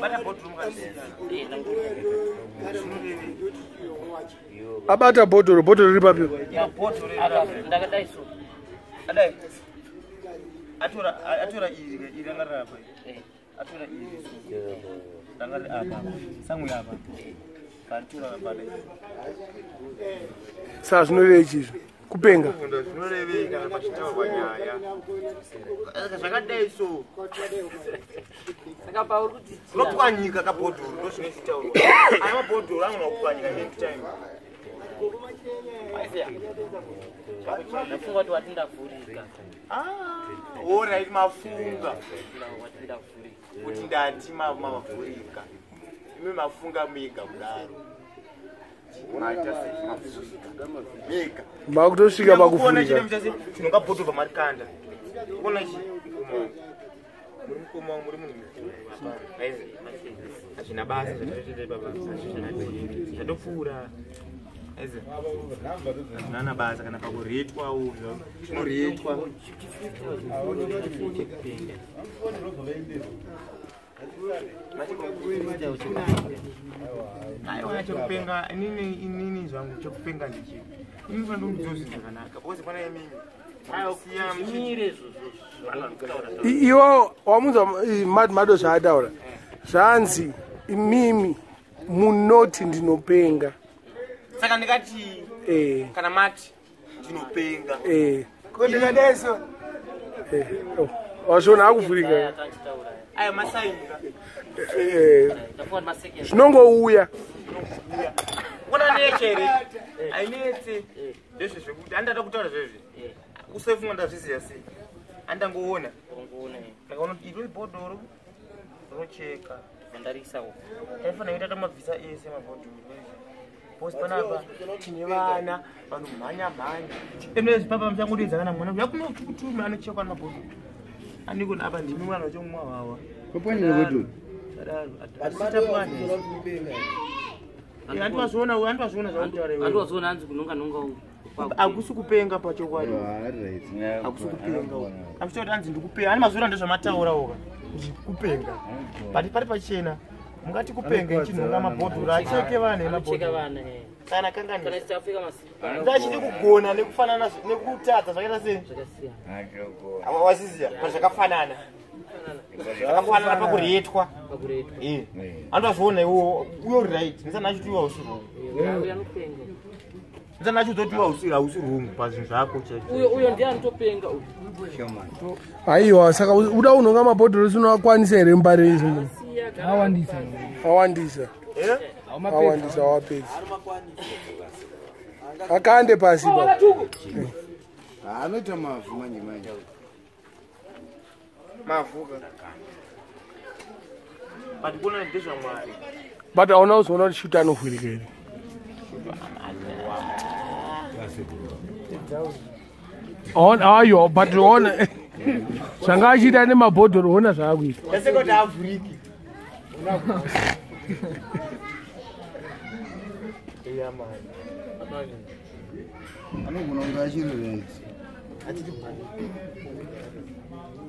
Bata bhodhoro mukazviziva. Abata bhodhoro, bhodhoro riri papi? Ndakadai so. Adai. Atora iri ranga riri apa. Atora iri ranga riri apa. Samwe apa. Paritora apa dai. Saka zvinorevei chizvo? Kupenga. Zvinorevei kana pachitaurwa nyaya. Zvakadai so. Saka pauri kuti unopwanyika kabhodhoro ndozvinochitaurwa. Aya mabhodhoro anogona kupwanyika any time. Ndafunga kuti wati ndavhurika. Alright, mafunga. Kuti ndati mavhurika. Imi mafunga mega kudaro. Mega. Makutosvika pakuvhurika. Tinonga bhodhoro pamarikanda. Kuona chi muri mukoma muri munhu mukuru apa. Hazvina basa zvatoita baba. Zvatopfuura. Nana basa kana pakuretwa uzvo zvinoretwa. Aiwa chekupenga inini zvangu chekupenga ndichi. Ini fanira kudzozvi zvakanaka because pana imimi. Iwo wamunzwa Mad Mado zvaataura. Zvanzi imimi munoti ndinopenga. Saka ndikati kana mati ndinopenga. Ko ndikadai so. Wazviona akuvhurika. Ayo masainga. Zvinongouya. Kuna nechere. Ainetse. Ndezve zvekuti andada kutaura zvezvi. Usefunga ndazviziya sei. Andangoona. Ndakaona kuti iro ibhodhoro rocheka. Ndarisawo. Taifanira kuita tamabvisa ese mabhodhoro. Posi panapa tine vana vanomhanya mhanya. Ende zvipapa muchangodeedza kana mwana yakunotuma anochekwa nemabhodhoro. Andikona apa ndimi mwana wachomwa wawa. Kopwani Sadaro. Andiwazviona andiwazviona zvautaura iwe. Andiwazviona hanzi kunonga nonga uku. Hakusi kupenga pachokwadi. Hakusi kupenga. Akuchitoti hanzi ndikupenga. Ani mazura ndezvamataura oka. Kuti kupenga. But pari pachena. Mungati kupenga chinhonga mabhodhoro acheke vanhu emabhodhoro. Kana kanganisa. Ndachidi kugona nekufanana nekutadza zvakaita sei? Waziziya zvakafanana. Zvakafanana pakuretwa. Andazviona iwo uyo right. Ndisana achiti iwe hausi wrong. Ndisana achizoti iwe hausi wrong pazvinhu zvako chaizvo. Uyo ndiye anotopenga uyu. Aiwa saka uda unhonga mabhodhoro usinowakwanisa here mubare izvi? Awandisa. Awandisa. Awandisa awapedzi. Akande pasi pa. Anoita mavhu manje manje. Mavhu ka. But kuona ndezvaMwari. But hauna kuzoona kuti shuta anovhurika here. Aiwa but ona zvanga achiita nemabhodhoro ona zvaakuita. Ndaseka kuti avhuriki. Iya mani. Anogona kunge achiri right.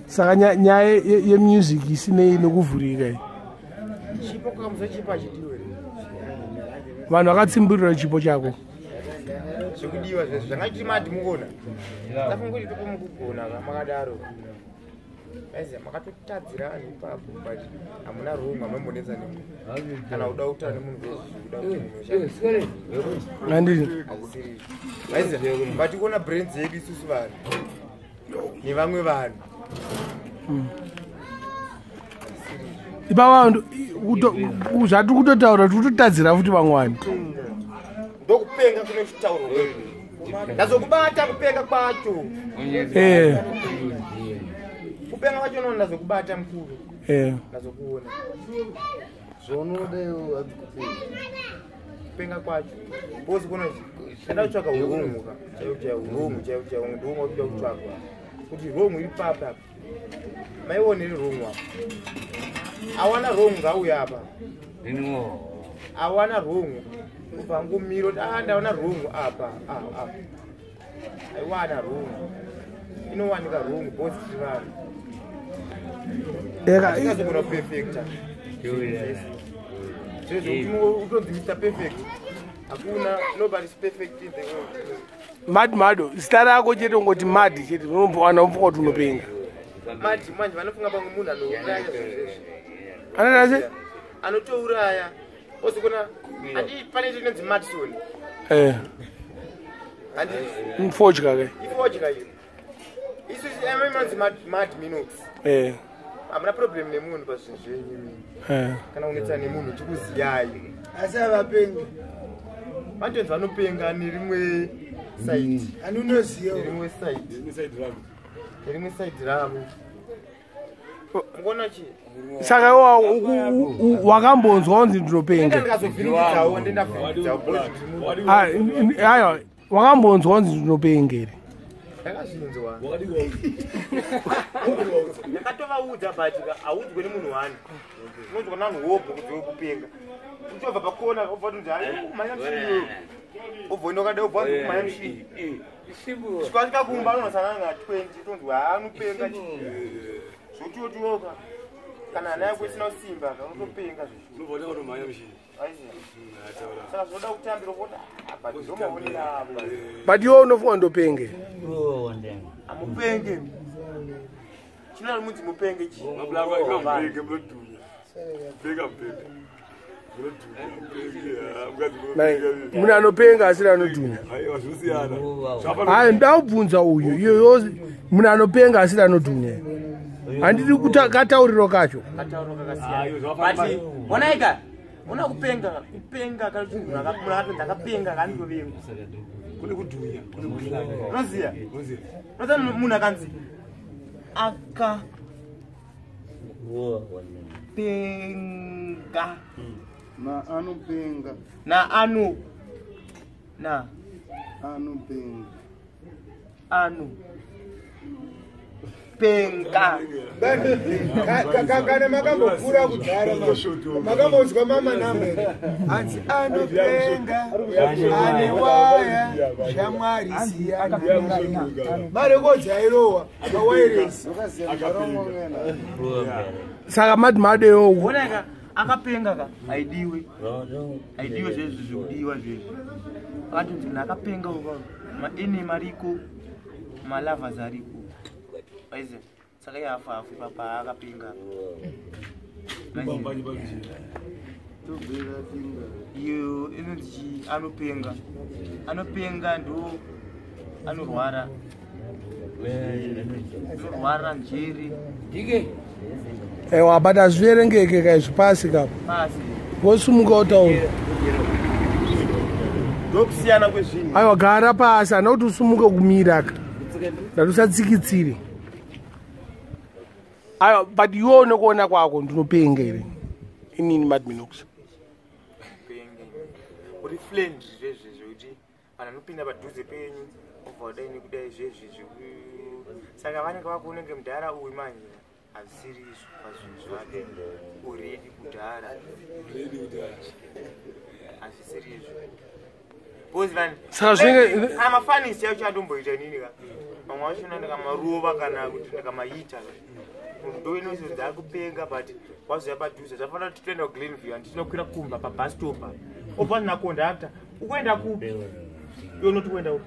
Saka nyaya yemusic isinei nekuvhurika iyi. Chipo kamuza chipo achidiwe. Vanhu vakatsimburira chipo chako. Zvekudiwa zvezvo zvanga madi mukuona. Ndafunga kuti ipapo mukugona makadaro. Aizi makatotadzira vanhu ipapo but hamuna room hamambonetsa nemunhu. Kana uda kutaura nemunhu vezvi uda kuti munhu Handiti. Aizi but kuona brains yedu isusu vanhu nevamwe vanhu. Ipapa zvatiri kutotaura tiri kutotadzira futi vamwe vanhu. Ndokupenga kune kutaurwa kwedu. Ndazokubata kupenga kwacho. Kupenga kwacho unoona ndazokubata mukuru. Ndazokuona. Zvaunoda iwe hadzikupenga. Kupenga kwacho. Bosi kuona ndada kutsvaka urongo ka. Chaiwo chaiwo urongo chaiwo chaiwo ndongo kuda kutsvaka. Kuti wrong iri papi apa. Maione iri wrong apa. Awana wrong ngauya apa. Awana wrong. Kubva ngomiro kuti ndaona wrong apa. Apa. Aiwana wrong. Inowanika wrong bosi tiri vanhu. Atingazogona perfecta. Zvezvo utonzi Mr Perfect. Hakuna nobody's perfect in the world. Mad Mado zita rako chete ungoti Mad chete unombowana unofunga kuti unopenga. Mad manje vanofunga pamwe munhu anouraya zvezvo. Anoita sei? Anotouraya. Ozokona andi pane chinonzi Madson. Andi Mfodya ke. Ifodya iyo. Isu inonzi Mad Minox. Hamuna problem nemunhu pazvinhu zvenyu imimi. Kana unetsa nemunhu chikuziyai. Asi havapengi. Vantonzi vanopenga nerimwe side. Ani unoziva. Nerimwe side. Nerimwe side ravo. Mukuona chi? Saka wakambonzwa kunzi ndinopenga. Ndikazovhiringidzawo ndendavhiringidzawo because ndiri munhu. Aiwa wakambonzwa kunzi ndinopenga here? Ndakazvinzwa. Ndakatovaudza but haudzwe nemunhu wani. Unonzwa navanhu wobva kuti wekupenga. Uchobva pakona wobva kuti hayi mhanya muchiriyo. Ubva ukadai ubva kumhanya mushini. Svika kumba unosangana na 20 tonzi haanopenga. Zvotiwotiwoka. Kana hana yako isina kusimba ka unotopenga zvezvo. Unobva unomhanya mushini. Saka zvinoda kutambira kuti apa ndomaonera apa. But iwe unofunga ndopenge. Amupenge. Chino munzi mupenge chi. Mapenge munodhunya. Pega pega. Munhu anopenga asiri anodhunya. Hayi ndaubvunza uyu iyoyo munhu anopenga asiri anodhunya. Handidi katauriro kacho. Katauriro kakasiyana. But onaika una kupenga kupenga kana kuti munhu akapenga akapenga kandovenga. Kune kudhunya, kune kuhlanya. Unoziya? Unoziya munhu akanzi aka penga na anopenga na ano na anopenga ano penga. Kana makambokura kudhara makambonzwa mama namba here hanzi anopenga ane waya shamwari siyana marekodzi airohwa mawairesi. Saka madhimadewo onaka akapenga ka aidiwe aidiwe zvezvo zvekudiwa zvezvo akatonzi munhu akapenga uka maenemy ariko malavhas ariko. Aize saka iye afa afu papa akapenga. Iyo inonzi anopenga. Anopenga ndo anorwara. Anorwara njere. Ewa but hazviverengeke ka izvi pasi kapo. Pasi. Wosumuka utaura. Ndokusiyana kwezvinhu. Aiwa gara pasi hana kuti usumuke kumira ka. Ndati usatsikitsire. Aiwa but iwe nekuona kwako ndinopenga here inini Madminox. Penge. Uri friend zvezve zvekuti vanhu vanopinda padhuze penyu obva vadai nekudai zvezve zveku saka vanenge vakuonenge mudhara uyu manje hazvisiri izvo pazvinhu zvake uredi kudhara hazvisiri izvo because vanhu Saka zvinenge kana mafanisi yacho atomboita inini ka mamwe achona ndikamarova kana kuti ndikamaita ka munhu ndoinozonzi akupenga but wazoya padhuze zvafanira kuti toenda kuGlenview handitinokwira kumba pabus stop obva na kondakta ukuenda kupi iwe unoti kuenda kupi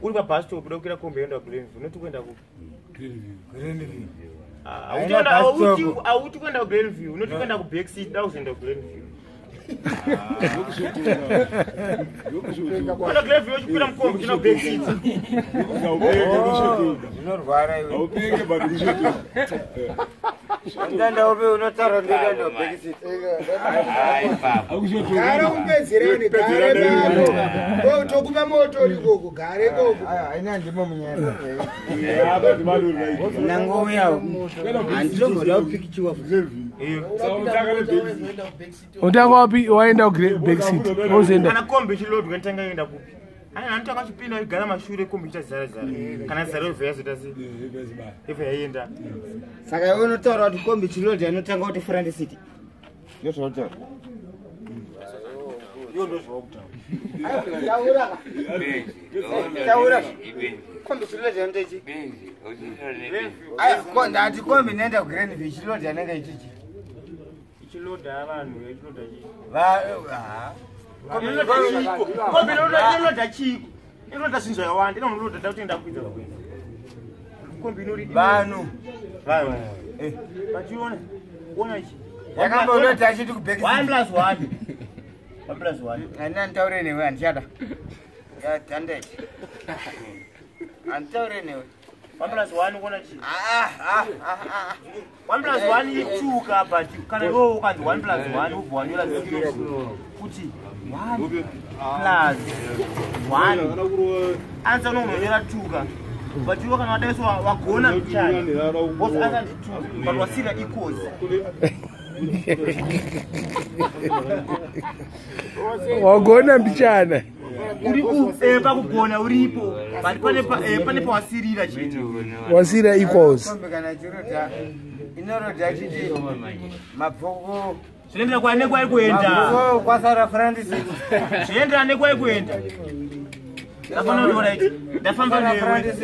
uri pabus stop uda kukwira kombi yoenda kuGlenview unoti kuenda kupi auti kuenda kuGlenview unoti kuenda kubackseat da kuzoenda kuGlenview. Kuenda kuGlenview uchikwira mukombi uchina kubackseat. Zvinorwara iwe. Haupenge but kushotoka. Ndanda upe unotaura ndoenda kubackseat. Gara upedzerane gare babo. Tokupa moto ikoko gare ikoko. Haina ndimo munyaya. Nangouyawo. Handitomboda kupikichiwa. Utanga wapi waenda kubackseat wozoenda. Kana kombi ichilodwa inotanga yoenda kupi? Ana anotanga achipinda achigara mashure kombi ichita zara zara. Kana zara yobva yazoita sei? Yobva yaenda. Saka iwe unotaura kuti kombi ichilodwa inotanga kuti front seat. Ndozvautaura. Iwo ndozvawakutaura. Taura. Taura. Kombi ichilodwa inoita chi? Aya, ndati kombi inoenda kuGlenview ichilodwa inenge ichichi. Ichiloda vanhu ichiloda chii? Kombi inoda chiko? Inoda zvinhu zvakawanda. Inoda da kuti ndakuidza kuenda. Kombi inori vanhu. Vanhu. But you ona ona ichi. Yakambonoita achiti kubackseat. 1 plus 1. 1 plus 1. Handina nditaure newe handichada. Yatandeti. Handitaure newe. 1 plus 1 uona chii? 1 plus 1 ituka but kana iwe ukanzi 1 plus 1 ubva wanyora 0 kuti 1 plus 1 answer unonyora 2 ka but iwe kana wadai so wagona mchana because answer ndi 2 but wasira equals. Wagona mbichana. Uri pakugona uripo but pane pawasirira chete. Wasira equals. Kombi kana chirodha inorodha chiti mabvoko Zvinoendera kwa nekwai kuenda. Kwasara Francis. Zvinoendera nekwai kuenda. Ndafana kuti right. Ndafamba newe.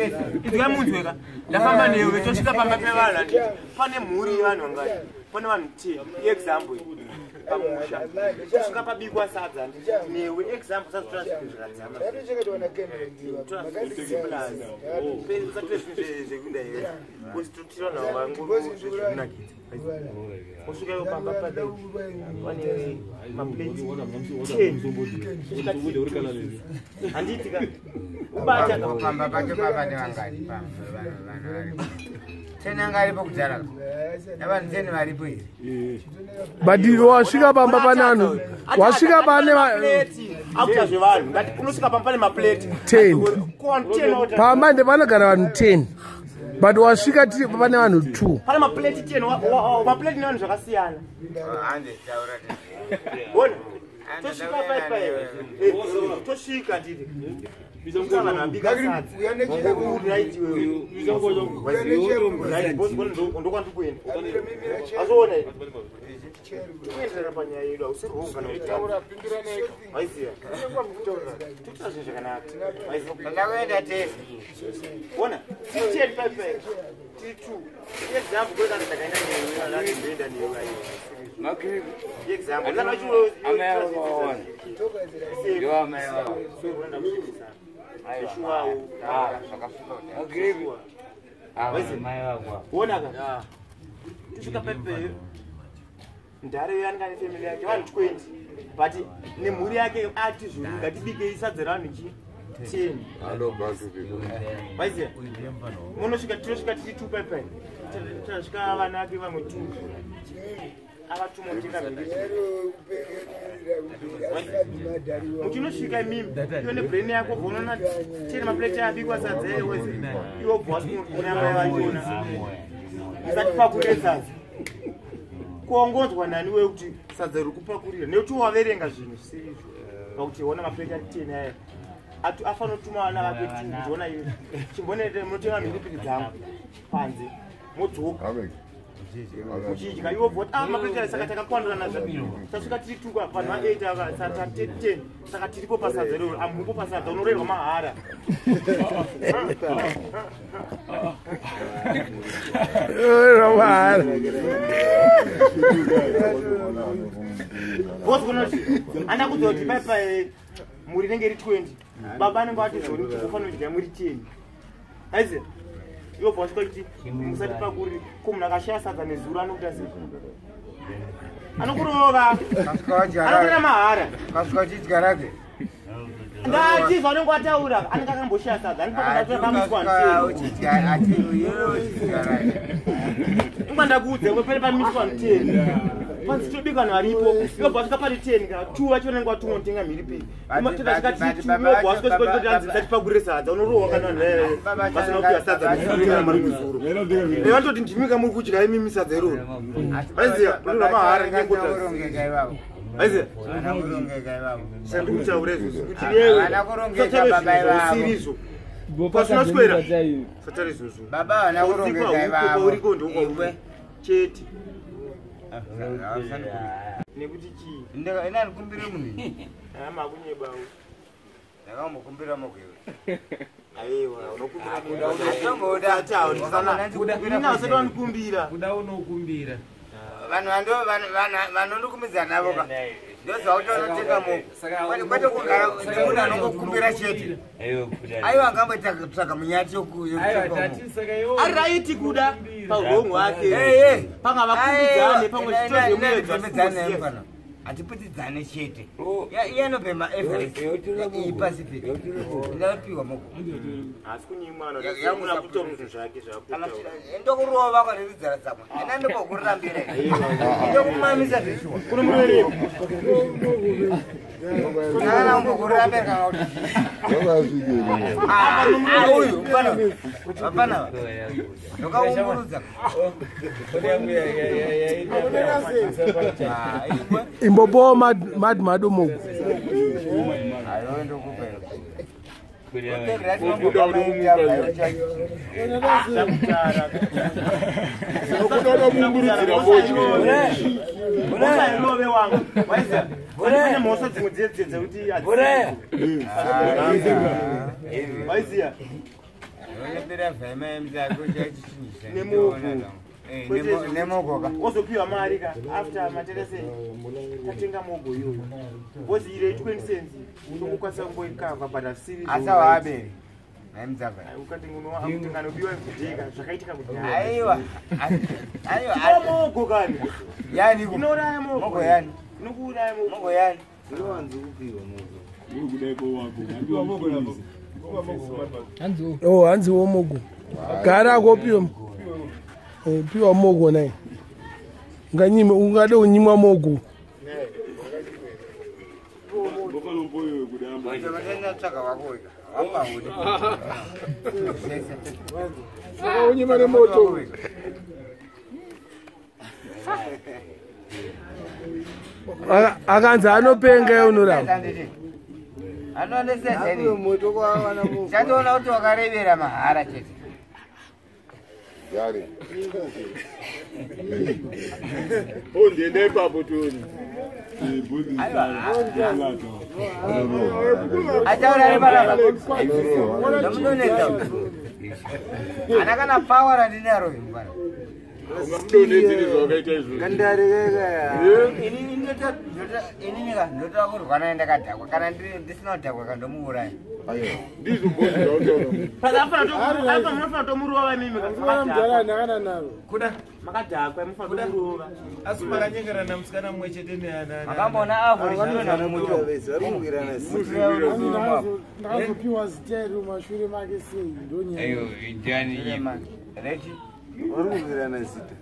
Idzika munzweka. Ndafamba newe tosvika pamba pevanhu handiti. Pane mhuri yevanhu vangani. Pane vanhu 10. Example. Pamusha. Tosvika pabikwa sadza handiti. Newe example sadza zvinhu zvakadzama. Osvikayo pamba pane maplate 10 handiti ka ubata pamba pacho papa nevangani vanhu varipo 10 anga aripo kudhara navanhu 10 varipo here but wasvika pamba pane anhu wasvika pane akuta zvevanhu ngati unosvika pamba pane maplate 10 pamba ndepanogara vanhu 10 but wasvika pane vanhu 2 pane maplate 10 maplate nevanhu zvakasiyana ona tosvika paipai tosvika nditi vanhu vabika sadza ndokwandikuenda azoona tikuenderera panyaya yedu hausi wrong kana waiziya toita zvinhu zvakanaka ndakuenda tese ona tiri 10 paipai tiri 2 example kwekanga ndakaenda newe ndoenda newe example onaka tosvika paipai ndare yange ane family yake vanhu 20 but nemhuri yake ati zvuru ngatibikei sadza ravanhu chi 10 waiziya munosvika tinosvika tiri 2 paipai tasvika vana vake vamwe 2 avatumotenga muchinosvika imimi iwe nebrain yako bva unoona 10 maplate abikwa sadza eweze iwe bva wasikuona mai vachona usatipakurire sadza kuongodzwa nani wewe kuti sadza riri kupakurira nekuti waverenga zvinhu zvisiri izvo pakuti ona maplate ari 10 aya afanira kutuma vana vake 2 kuti ona iwe chimbonete munotenga mhiripiri dzangu panze modzoka muchidya iwo bvoti a maplate aya saka takakwanirana tasvika tiri 2 vanhu va8 ava saka 10 saka tiripo pasadza iroro amupo pasadza unorerwa mahara anda kudza kuti paipai mhuri inenge iri 20 baba anenge vati zori kuti ufanira kudya muri 10 aiziya iwo bva wasvika kuti musati pakuri ko munhu akashaya sadza nezuro anokuita sei anokurova anokurira mahara kasvika uchidya rake ndati zvaanenge wataura anenge akamboshaya sadza anipaaamiswa ndakuudza pane pamiswa 10 panzi tobika vanhu varipo iwo bva wasvika pari 10 ka 2 vacho vanenge vatumwa kutenga mhiripiri tasvika sadza unorohwa kana vanhu vasina kupiwa sadza mari muzuro vanototi ndimika muri kudya imimi sadza iroro aiziya unorwa mahara aiziya sandikutaura izvozvo kuti yewe pasina swera satari izvozvo baba vana kurongeka ivavo uriko ndokwauri chete nekuti chii ina ndikumbire munhu makunyebawo ndakambokumbira mugwewe aiwa unokumbira usati wandikumbira kuda unokumbira vanhu vanondikumbidza navo ka ndoziva kuti vanotenga moko kwete kugara nemunhu anongokumbira chete aiwa angamboita kutsvaga munyati ari raiti kuda paurong hwake panga vakumbidzane pamwe zvitozvemuedzana hatiputidzane chete iye anobhema everest iyi pacific ndapiwa moko asi kunyimwa kutaura zvinhu zvake zvakutaura ndokurova kwaniridzara dzamwe ena ndimbokurambira ndokumamisa zveshuwa kana umbokurambira kana kuti uyu vapana ndokaumburudza imbopowo mad madomogo Mhosva wangu. Waiziya. Pane mhosva dzimwe dziye dzekuti waiziya. Nemogo wozopiwa mari ka after materese tatenga mogo iyoyo because ire 20 cents unongokwanisa kungoikava but asiri asawabere maimudzava ukatenga anobiwa everyday zvakaitika kudhaya. Aiwa. Aiwa. Mogo kani. Yani inouraya mogo. Mogo yani. Inokuuraya mogo. Mogo yani. Inowanza kupiwa mogo. Uri kudai ko wako. Oh, hanzi wo mogo. Gara kopiwa. Piwa mogo naye. Unganyime ungade unyimwa mogo. Unyima nemoto. Akanzi anopenga unoramba. Chandoona kuti wakarebera mahara chete. Yari. Oh, ndiende ipapo toni. Achaura reparapa. Ndomudonedza. Ana kana power randinaro mwana. Ungamudonedzeri zvawakaita izvozvo. Inini ndotoda kurwa naye ndakadhakwa. Kana ndisina kudhakwa kandomuuraya. Ndizvo mbozvo zvautaura. Munofanira tomurova imimi. Kuda makadhakwa munofanira tomurova. Asi makanyengerana musikana mumwe chete neanana. Makamboona avhuri zvinonha muto. Ndakazopiwa zita iri mumashure make sei ndonyaya. Ayo, ndiani Reti. Vari zita.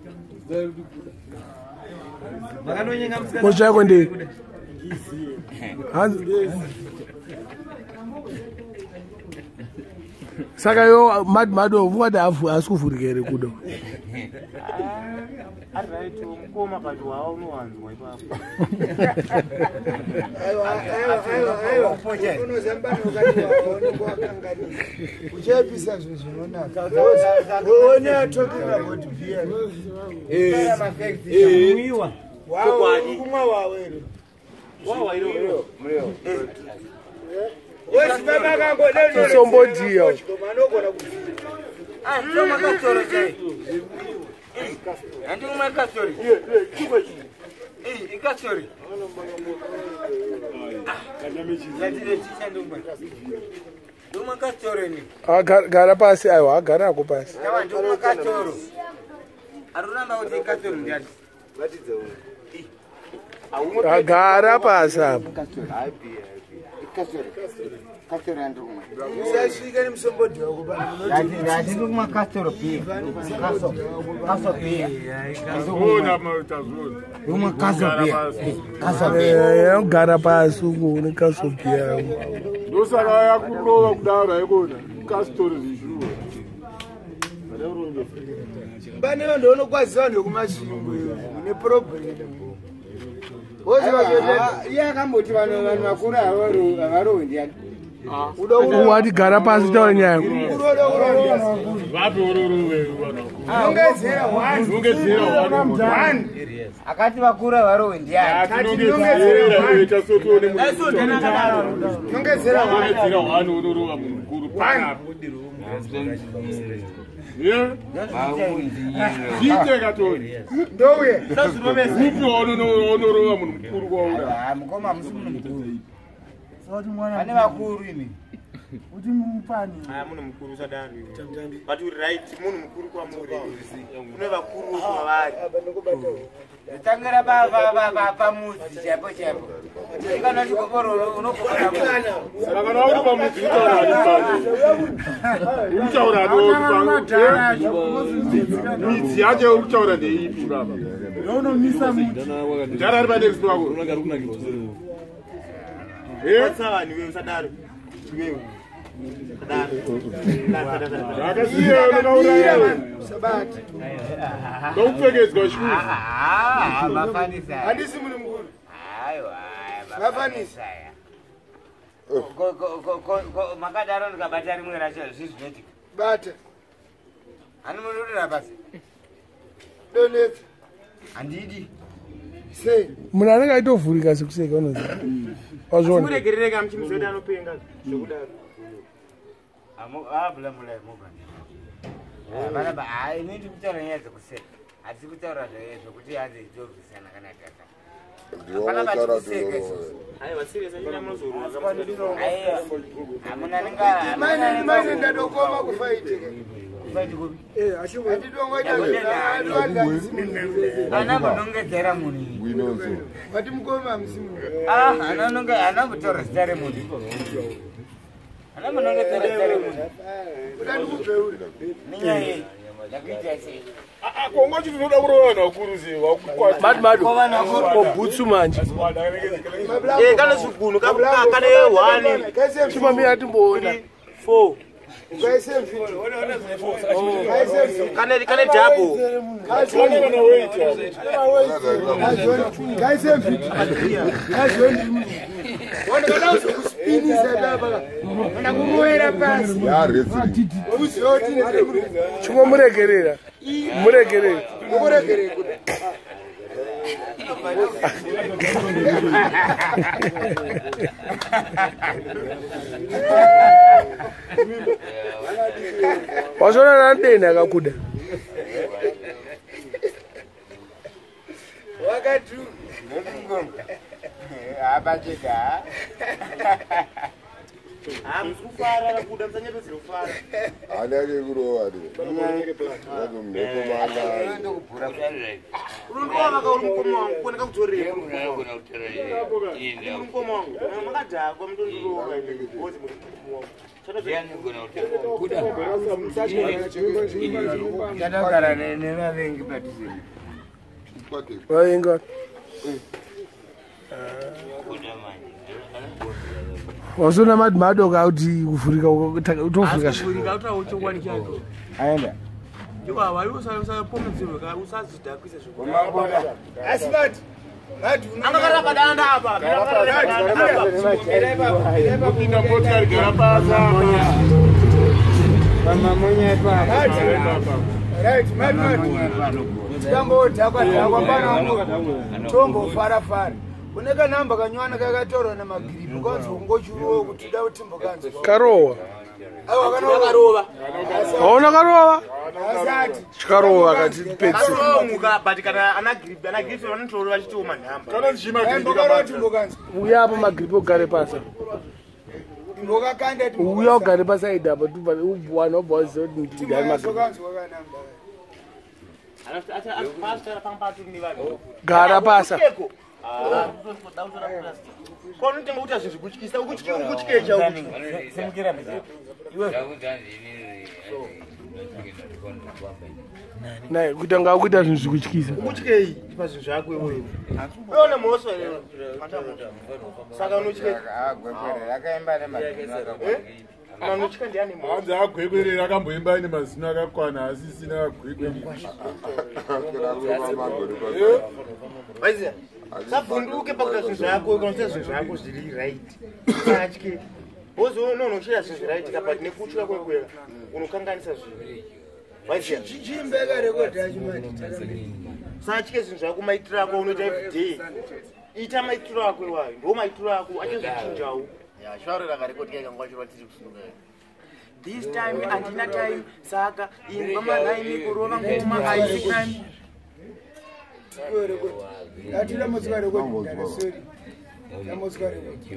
Makanonyenga musikana. Mhosva yako ndei? Saka yo mad ungati haasi kuvhurika here kudo. Ari right mukoma but wawa unowanzwa ipapo. Aiwa, unozambana ukati waonekwa wakanganisa. Uchaipisa zvinhu zvinonaka. One are talking about beer. Wawa, kumwa wawa ero. Wawa iro. Sombodiya. Ah, ndoma kasoro chai. Handikumwa kasori. Ikasori. Ndoma kasoro ni. Gara pasi aiwa agara ako pasi. Tawa ndoma kasoro. Aruramba kuti kasoro ndiani? Batidza uno. Agara pasi apo. Kasoro. Kasoro yandikumwa. Usasvika nemusombodhi wako pano. Ndatikumwa kasoro pia. Kaso. Kaso pia. Tazviona tazviona. Ndikumwa kaso pia. Kaso pia. Gara pasi uko une kaso pia. Ndosaka yakurova kudaro haikona. Kastori zvishuwa. Pane vanhu vanokwaziva vanhu vekumasvingo mune problem. Iye akamboti vanhu vakuru havarohwi ndiani? Wati gara pasi taura nyaya. Vapi ororove vanhu Nongedzera one. Nongedzera one. Akati vakuru havarohwi ndiani? Nongedzera ita sotione munhu. Nongedzera one. Nongedzera one unorova munhu mukuru panapa. Zviite katori. Ndouye. Upi waunorova munhu mukuru kwaura. Mukoma musi munhu mukuru. Pane vakuru imi. Kuti mupani. Aya munhu mukuru usadaro. But uri right munhu mukuru kwamuri. Kune vakuru kwavari. Tangira pamuzi chaipo chaipo. Kana chikopororo unokopora. Saka kana uri pamuzi utaura ani utaura ani midzi yacho uri kutaura ndeipi baba? Unomisa muti. Ndara ari panext wako. Watsa vanhu iwe usadaro. Iwewe. Akasiya unokauraya. Sabati. Ndokupfekedzwa shuzi. Mafanisa. Handisi munhu mukuru. Aiwa. Mafanisa. Makadaro ndikabata rimwe racho zvii zvinoitika. Bata. Hani munodira pasi. Donetsa. Handidi. Munhu anenge aitovhurika sekuseka unoziva. Wazviona? Muregerereka muchimuziva kuti anopenga zvekudaro. Vanaba, ini ndiri kutaura nyaya dzekuseka, hatisi kutaura zvekuti hanzi dzorwisana kana tata. Hapana vatikuseka isusu. Aiwa, serious achina munozorora. Hamuna ninga. Maine ndadokoma kufaiti. Ana munongedzera munhu. Vati mukoma musimu. Ah, ana mutaura zita remunhu. Ana munongedzera zita remunhu. Udandikubveuri. Nenyaya iyi yakuita sei? Kongo chiti unoda kurova vanhu vakuru sei vakukwata. Mad mad. Obhutsu manje. Eh, kane zvigunhu kane 1 Chimamira timboona. 4. Kane double. Chingomuregerera. Muregerere. Wazviona nadeni akakuda. Wakatu. Hapacheka. Hamusi kufara kakuda musanyepedzera kufara. Hana yake kurova Unondova ka uri mukoma wangu kuoneka kudzorera. Uri mukoma wangu. Makadhakwa mutondorova ngozi muri mukoma wangu. Tatogara nevavengi padhuze. Vavenga. Wazviona mad madoka kuti kuvhurika utovhurika. Kuvhurika utaura chokwadi chacho. Aenda. Iwawa iwe usapomudzirwe ka usazvidhakwise Asi vati Angakarapa danda apa. Kupinda motikari gara pasi apa. Right, mad mad. Tikamboodhakwa dhakwa pano tombofara-fara. Une kanhamba kanywana kakatorwa namagiripi kwanzi ungochiruwo kuti uda kuti timbokanzwa. Karowa. Aiwa kanorova. Hauna karova? Asati. Chikarova kati petse. Karomuka but kana ana grip ana grip vanotorova vachitiwo manhamba. Kana Timbokarova timbokanzwa. Uya apo magiripi ugare pasi. Timbokakanda Uya ugare pasaidi apa tubva uwana ubva waziva kuti ndari magiripi. timbokanzwa kanhamba. Gara pasa. Kwaunotenga kuti azvinhu zvikutyisa ukutyecha Simukira mbizha. Nai kuita nga kuita zvinhu zvikutyisa. Ukutyei pazvinhu zvako iwewe. Uone mhosva here? Saka unotyei? Agwekwerera akaimba nemazino akakwana. Unotya ndiani mhosva? Hanzi agwekwerera akamboimba aine mazino akakwana asisina agwekwerera. Waiziya? Usavhunduke pakuita zvinhu zvako kana uchiita zvinhu zvako zviri right. Usatye. Wozononochera zvinhu zviright ka but nekutya kwekwera unokanganisa zvinhu. Waiziya? Chimbeka rekodhi yacho mati. Usatye zvinhu zvako maitiro ako unoita everyday. Ita maitiro ako iwayo. Ndo maitiro ako achazvichinjawo. This time handina time saka ingwa maraimi kurova ngoma haisi crime. Atira motsika rekodhi mudhara sorry. Tamotsika rekodhi.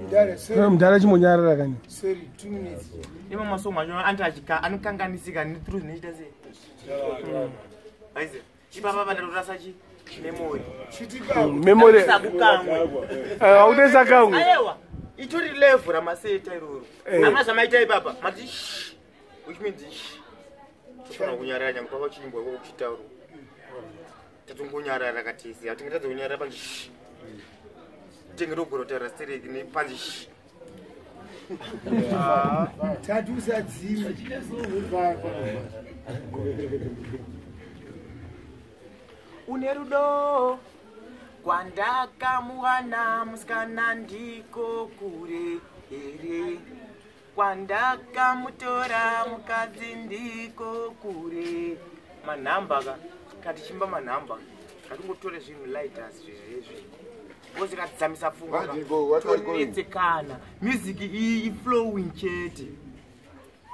Mudhara sorry. Mudhara chimbonyarara kani. Sorry, 2 minutes. Ima masongo acho anti achika anokanganisika netru zvinoita sei. Aize. Chipapa pandatorasa chi memory. Memory. Sakukamwe. Hautesa kamwe. Aiwa. Itori level ramaseta iroro. Eh. Hamuna zvamaita ipapa. Mati shh. Which means shh. Tofanira kunyarara nyangwe papa chiimbwa ikoko kuchitaurwa. Tatongonyarara katisi. Hatinge tadzonyarara panzi shh. Tenge togona kutaura stereki nepanzi shh. Tati usadzima. Une rudo kwandakamuwana musikana ndiko kure here kwandakamutora mukadzi ndiko kure manhamba ka katichimba manhamba Ngatingotore zvinhu lighters zvezvezvi. Because ikadzamisa pfungwa. What what are you calling? Tonetsekana. Music iyi iflowing chete.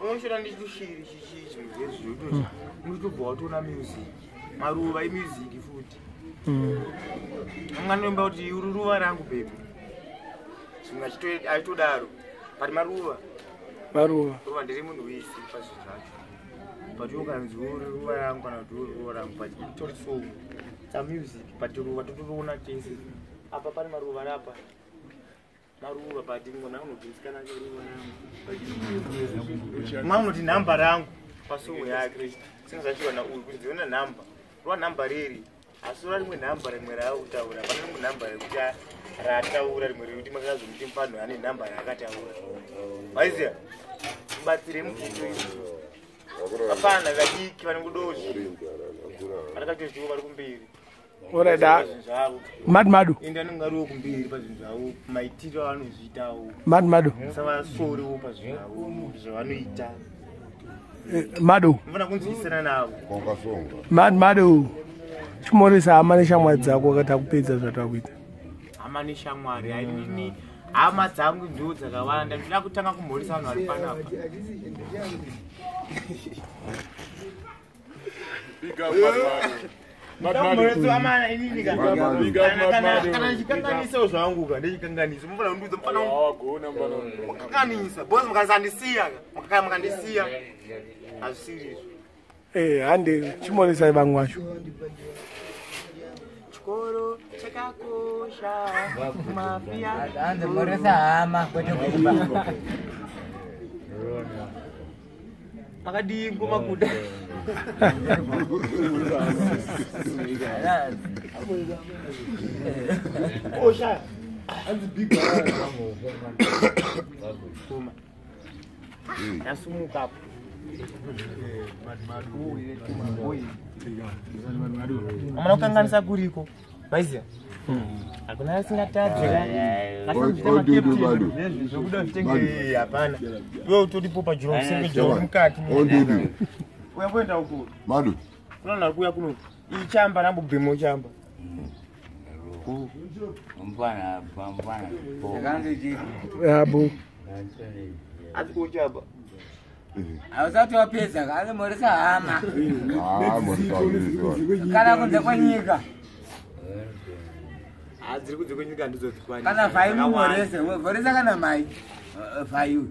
Unoshora ndichitushiri chichi zvinhu zvezvi unotobva watoona music. Maruva imusic futi. Unganoimba kuti uri ruva rangu baby. Zvimwe achitodaro. But maruva. Maruva. Ruva ndiri munhu wese pazvinhu zvacho. But ukanzi uri ruva rangu kana kuti uri ruva rangu but itori song. It's a music but ruva totoriona tese. Apa pane maruva ari apa. Maruva but mwana unoti musikana ake ruva rangu. Mwana unoti nhamba rangu pasong yake. Singa zvachiwa na uyu kuti dziona nhamba. Ruva nhamba riri. Asi ura rimwe nhamba rimwe raakutaura. Pane rimwe nhamba rekuti rataura rimwe rekuti makazomuti mufanhu ane nhamba raakataura. Waiziya? Mubatsire mukito izvi. Vafana vadiki vanongodozvi. Vanakatozivo vari kumberi. Alright, Pazvinhu zvavo. Mad Madu. Ende anenge ariwo kumberi pazvinhu zvavo. Maitiro avanozviitawo. Mad Madu. Musavasoriwo pazvinhu zvavo zvavanoita. Madu. Munofanira kunzwisisana navo. Mad Madu. Chimoresa hama neshamwari dzako wakati akupedza zvatakuita. Hama neshamwari hainini hama dzangu ndo dzakawanda ndinoda kutanga kumhoresa vanhu vari panapa. Ndamhoresa amana inini ka. Kana ndichikanganisawo zvangu ka ndichikanganisa munofanira kundiudza munofanira mukakanganisa because mukasandisiya ka mukandisiya hazvisiri izvo. Hande chimoresai vamwe vacho. Chikoro chakakosha mafia. Hanzi mhoresa hama kwete kuimba. Makadii ngoma kuda. Osha. Ngoma. Yasumuka apo. Amuna kukanganisa kuriko. Vaiziya? Hakuna asingatadzi. Zvokuda zvitenge hapana. Iwe utoripo pajuro usenge mukati. Ondudu. Uya kuenda uko. Madu. Kuna vanhu vari kuuya kuno. Iyi chamba rambobhemo chamba. Mupana, mupana. Ndakanzi chii? Abo. Asi kuchamba. Hausati wapedza ka, asi mhoresa hama. Ah, mhoresa. Kana kunze kwenyika. Ah, dziri kunze kwenyika ndidzo dzikwani. Kana vhai mumhorese, mhoresa kana mai. Vhai uyu.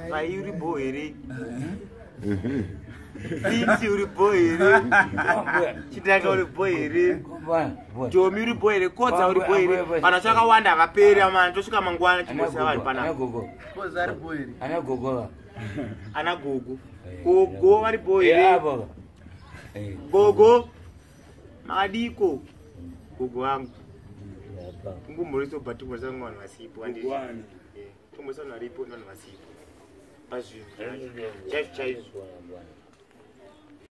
Vhai uri bho here? Binti uri bho here? Chidaka uri bho here? Jomi uri bho here? Kodza uri bho here? Vanhu vacho vakawanda havaperi amana tosvika mangwana chimbosa vanhu panapa. Kodza ari bho here? Ana gogo. Ana gogo. Gogo vari bho here? Gogo. Makadiko. Gogo wangu. Kungomhoresa ubva timhoresa vamwe vanhu vasipo. handiti? Tomhoresa vanhu varipo nevanhu vasipo. Pazvinhu zvacho. Chaizvo chaizvo.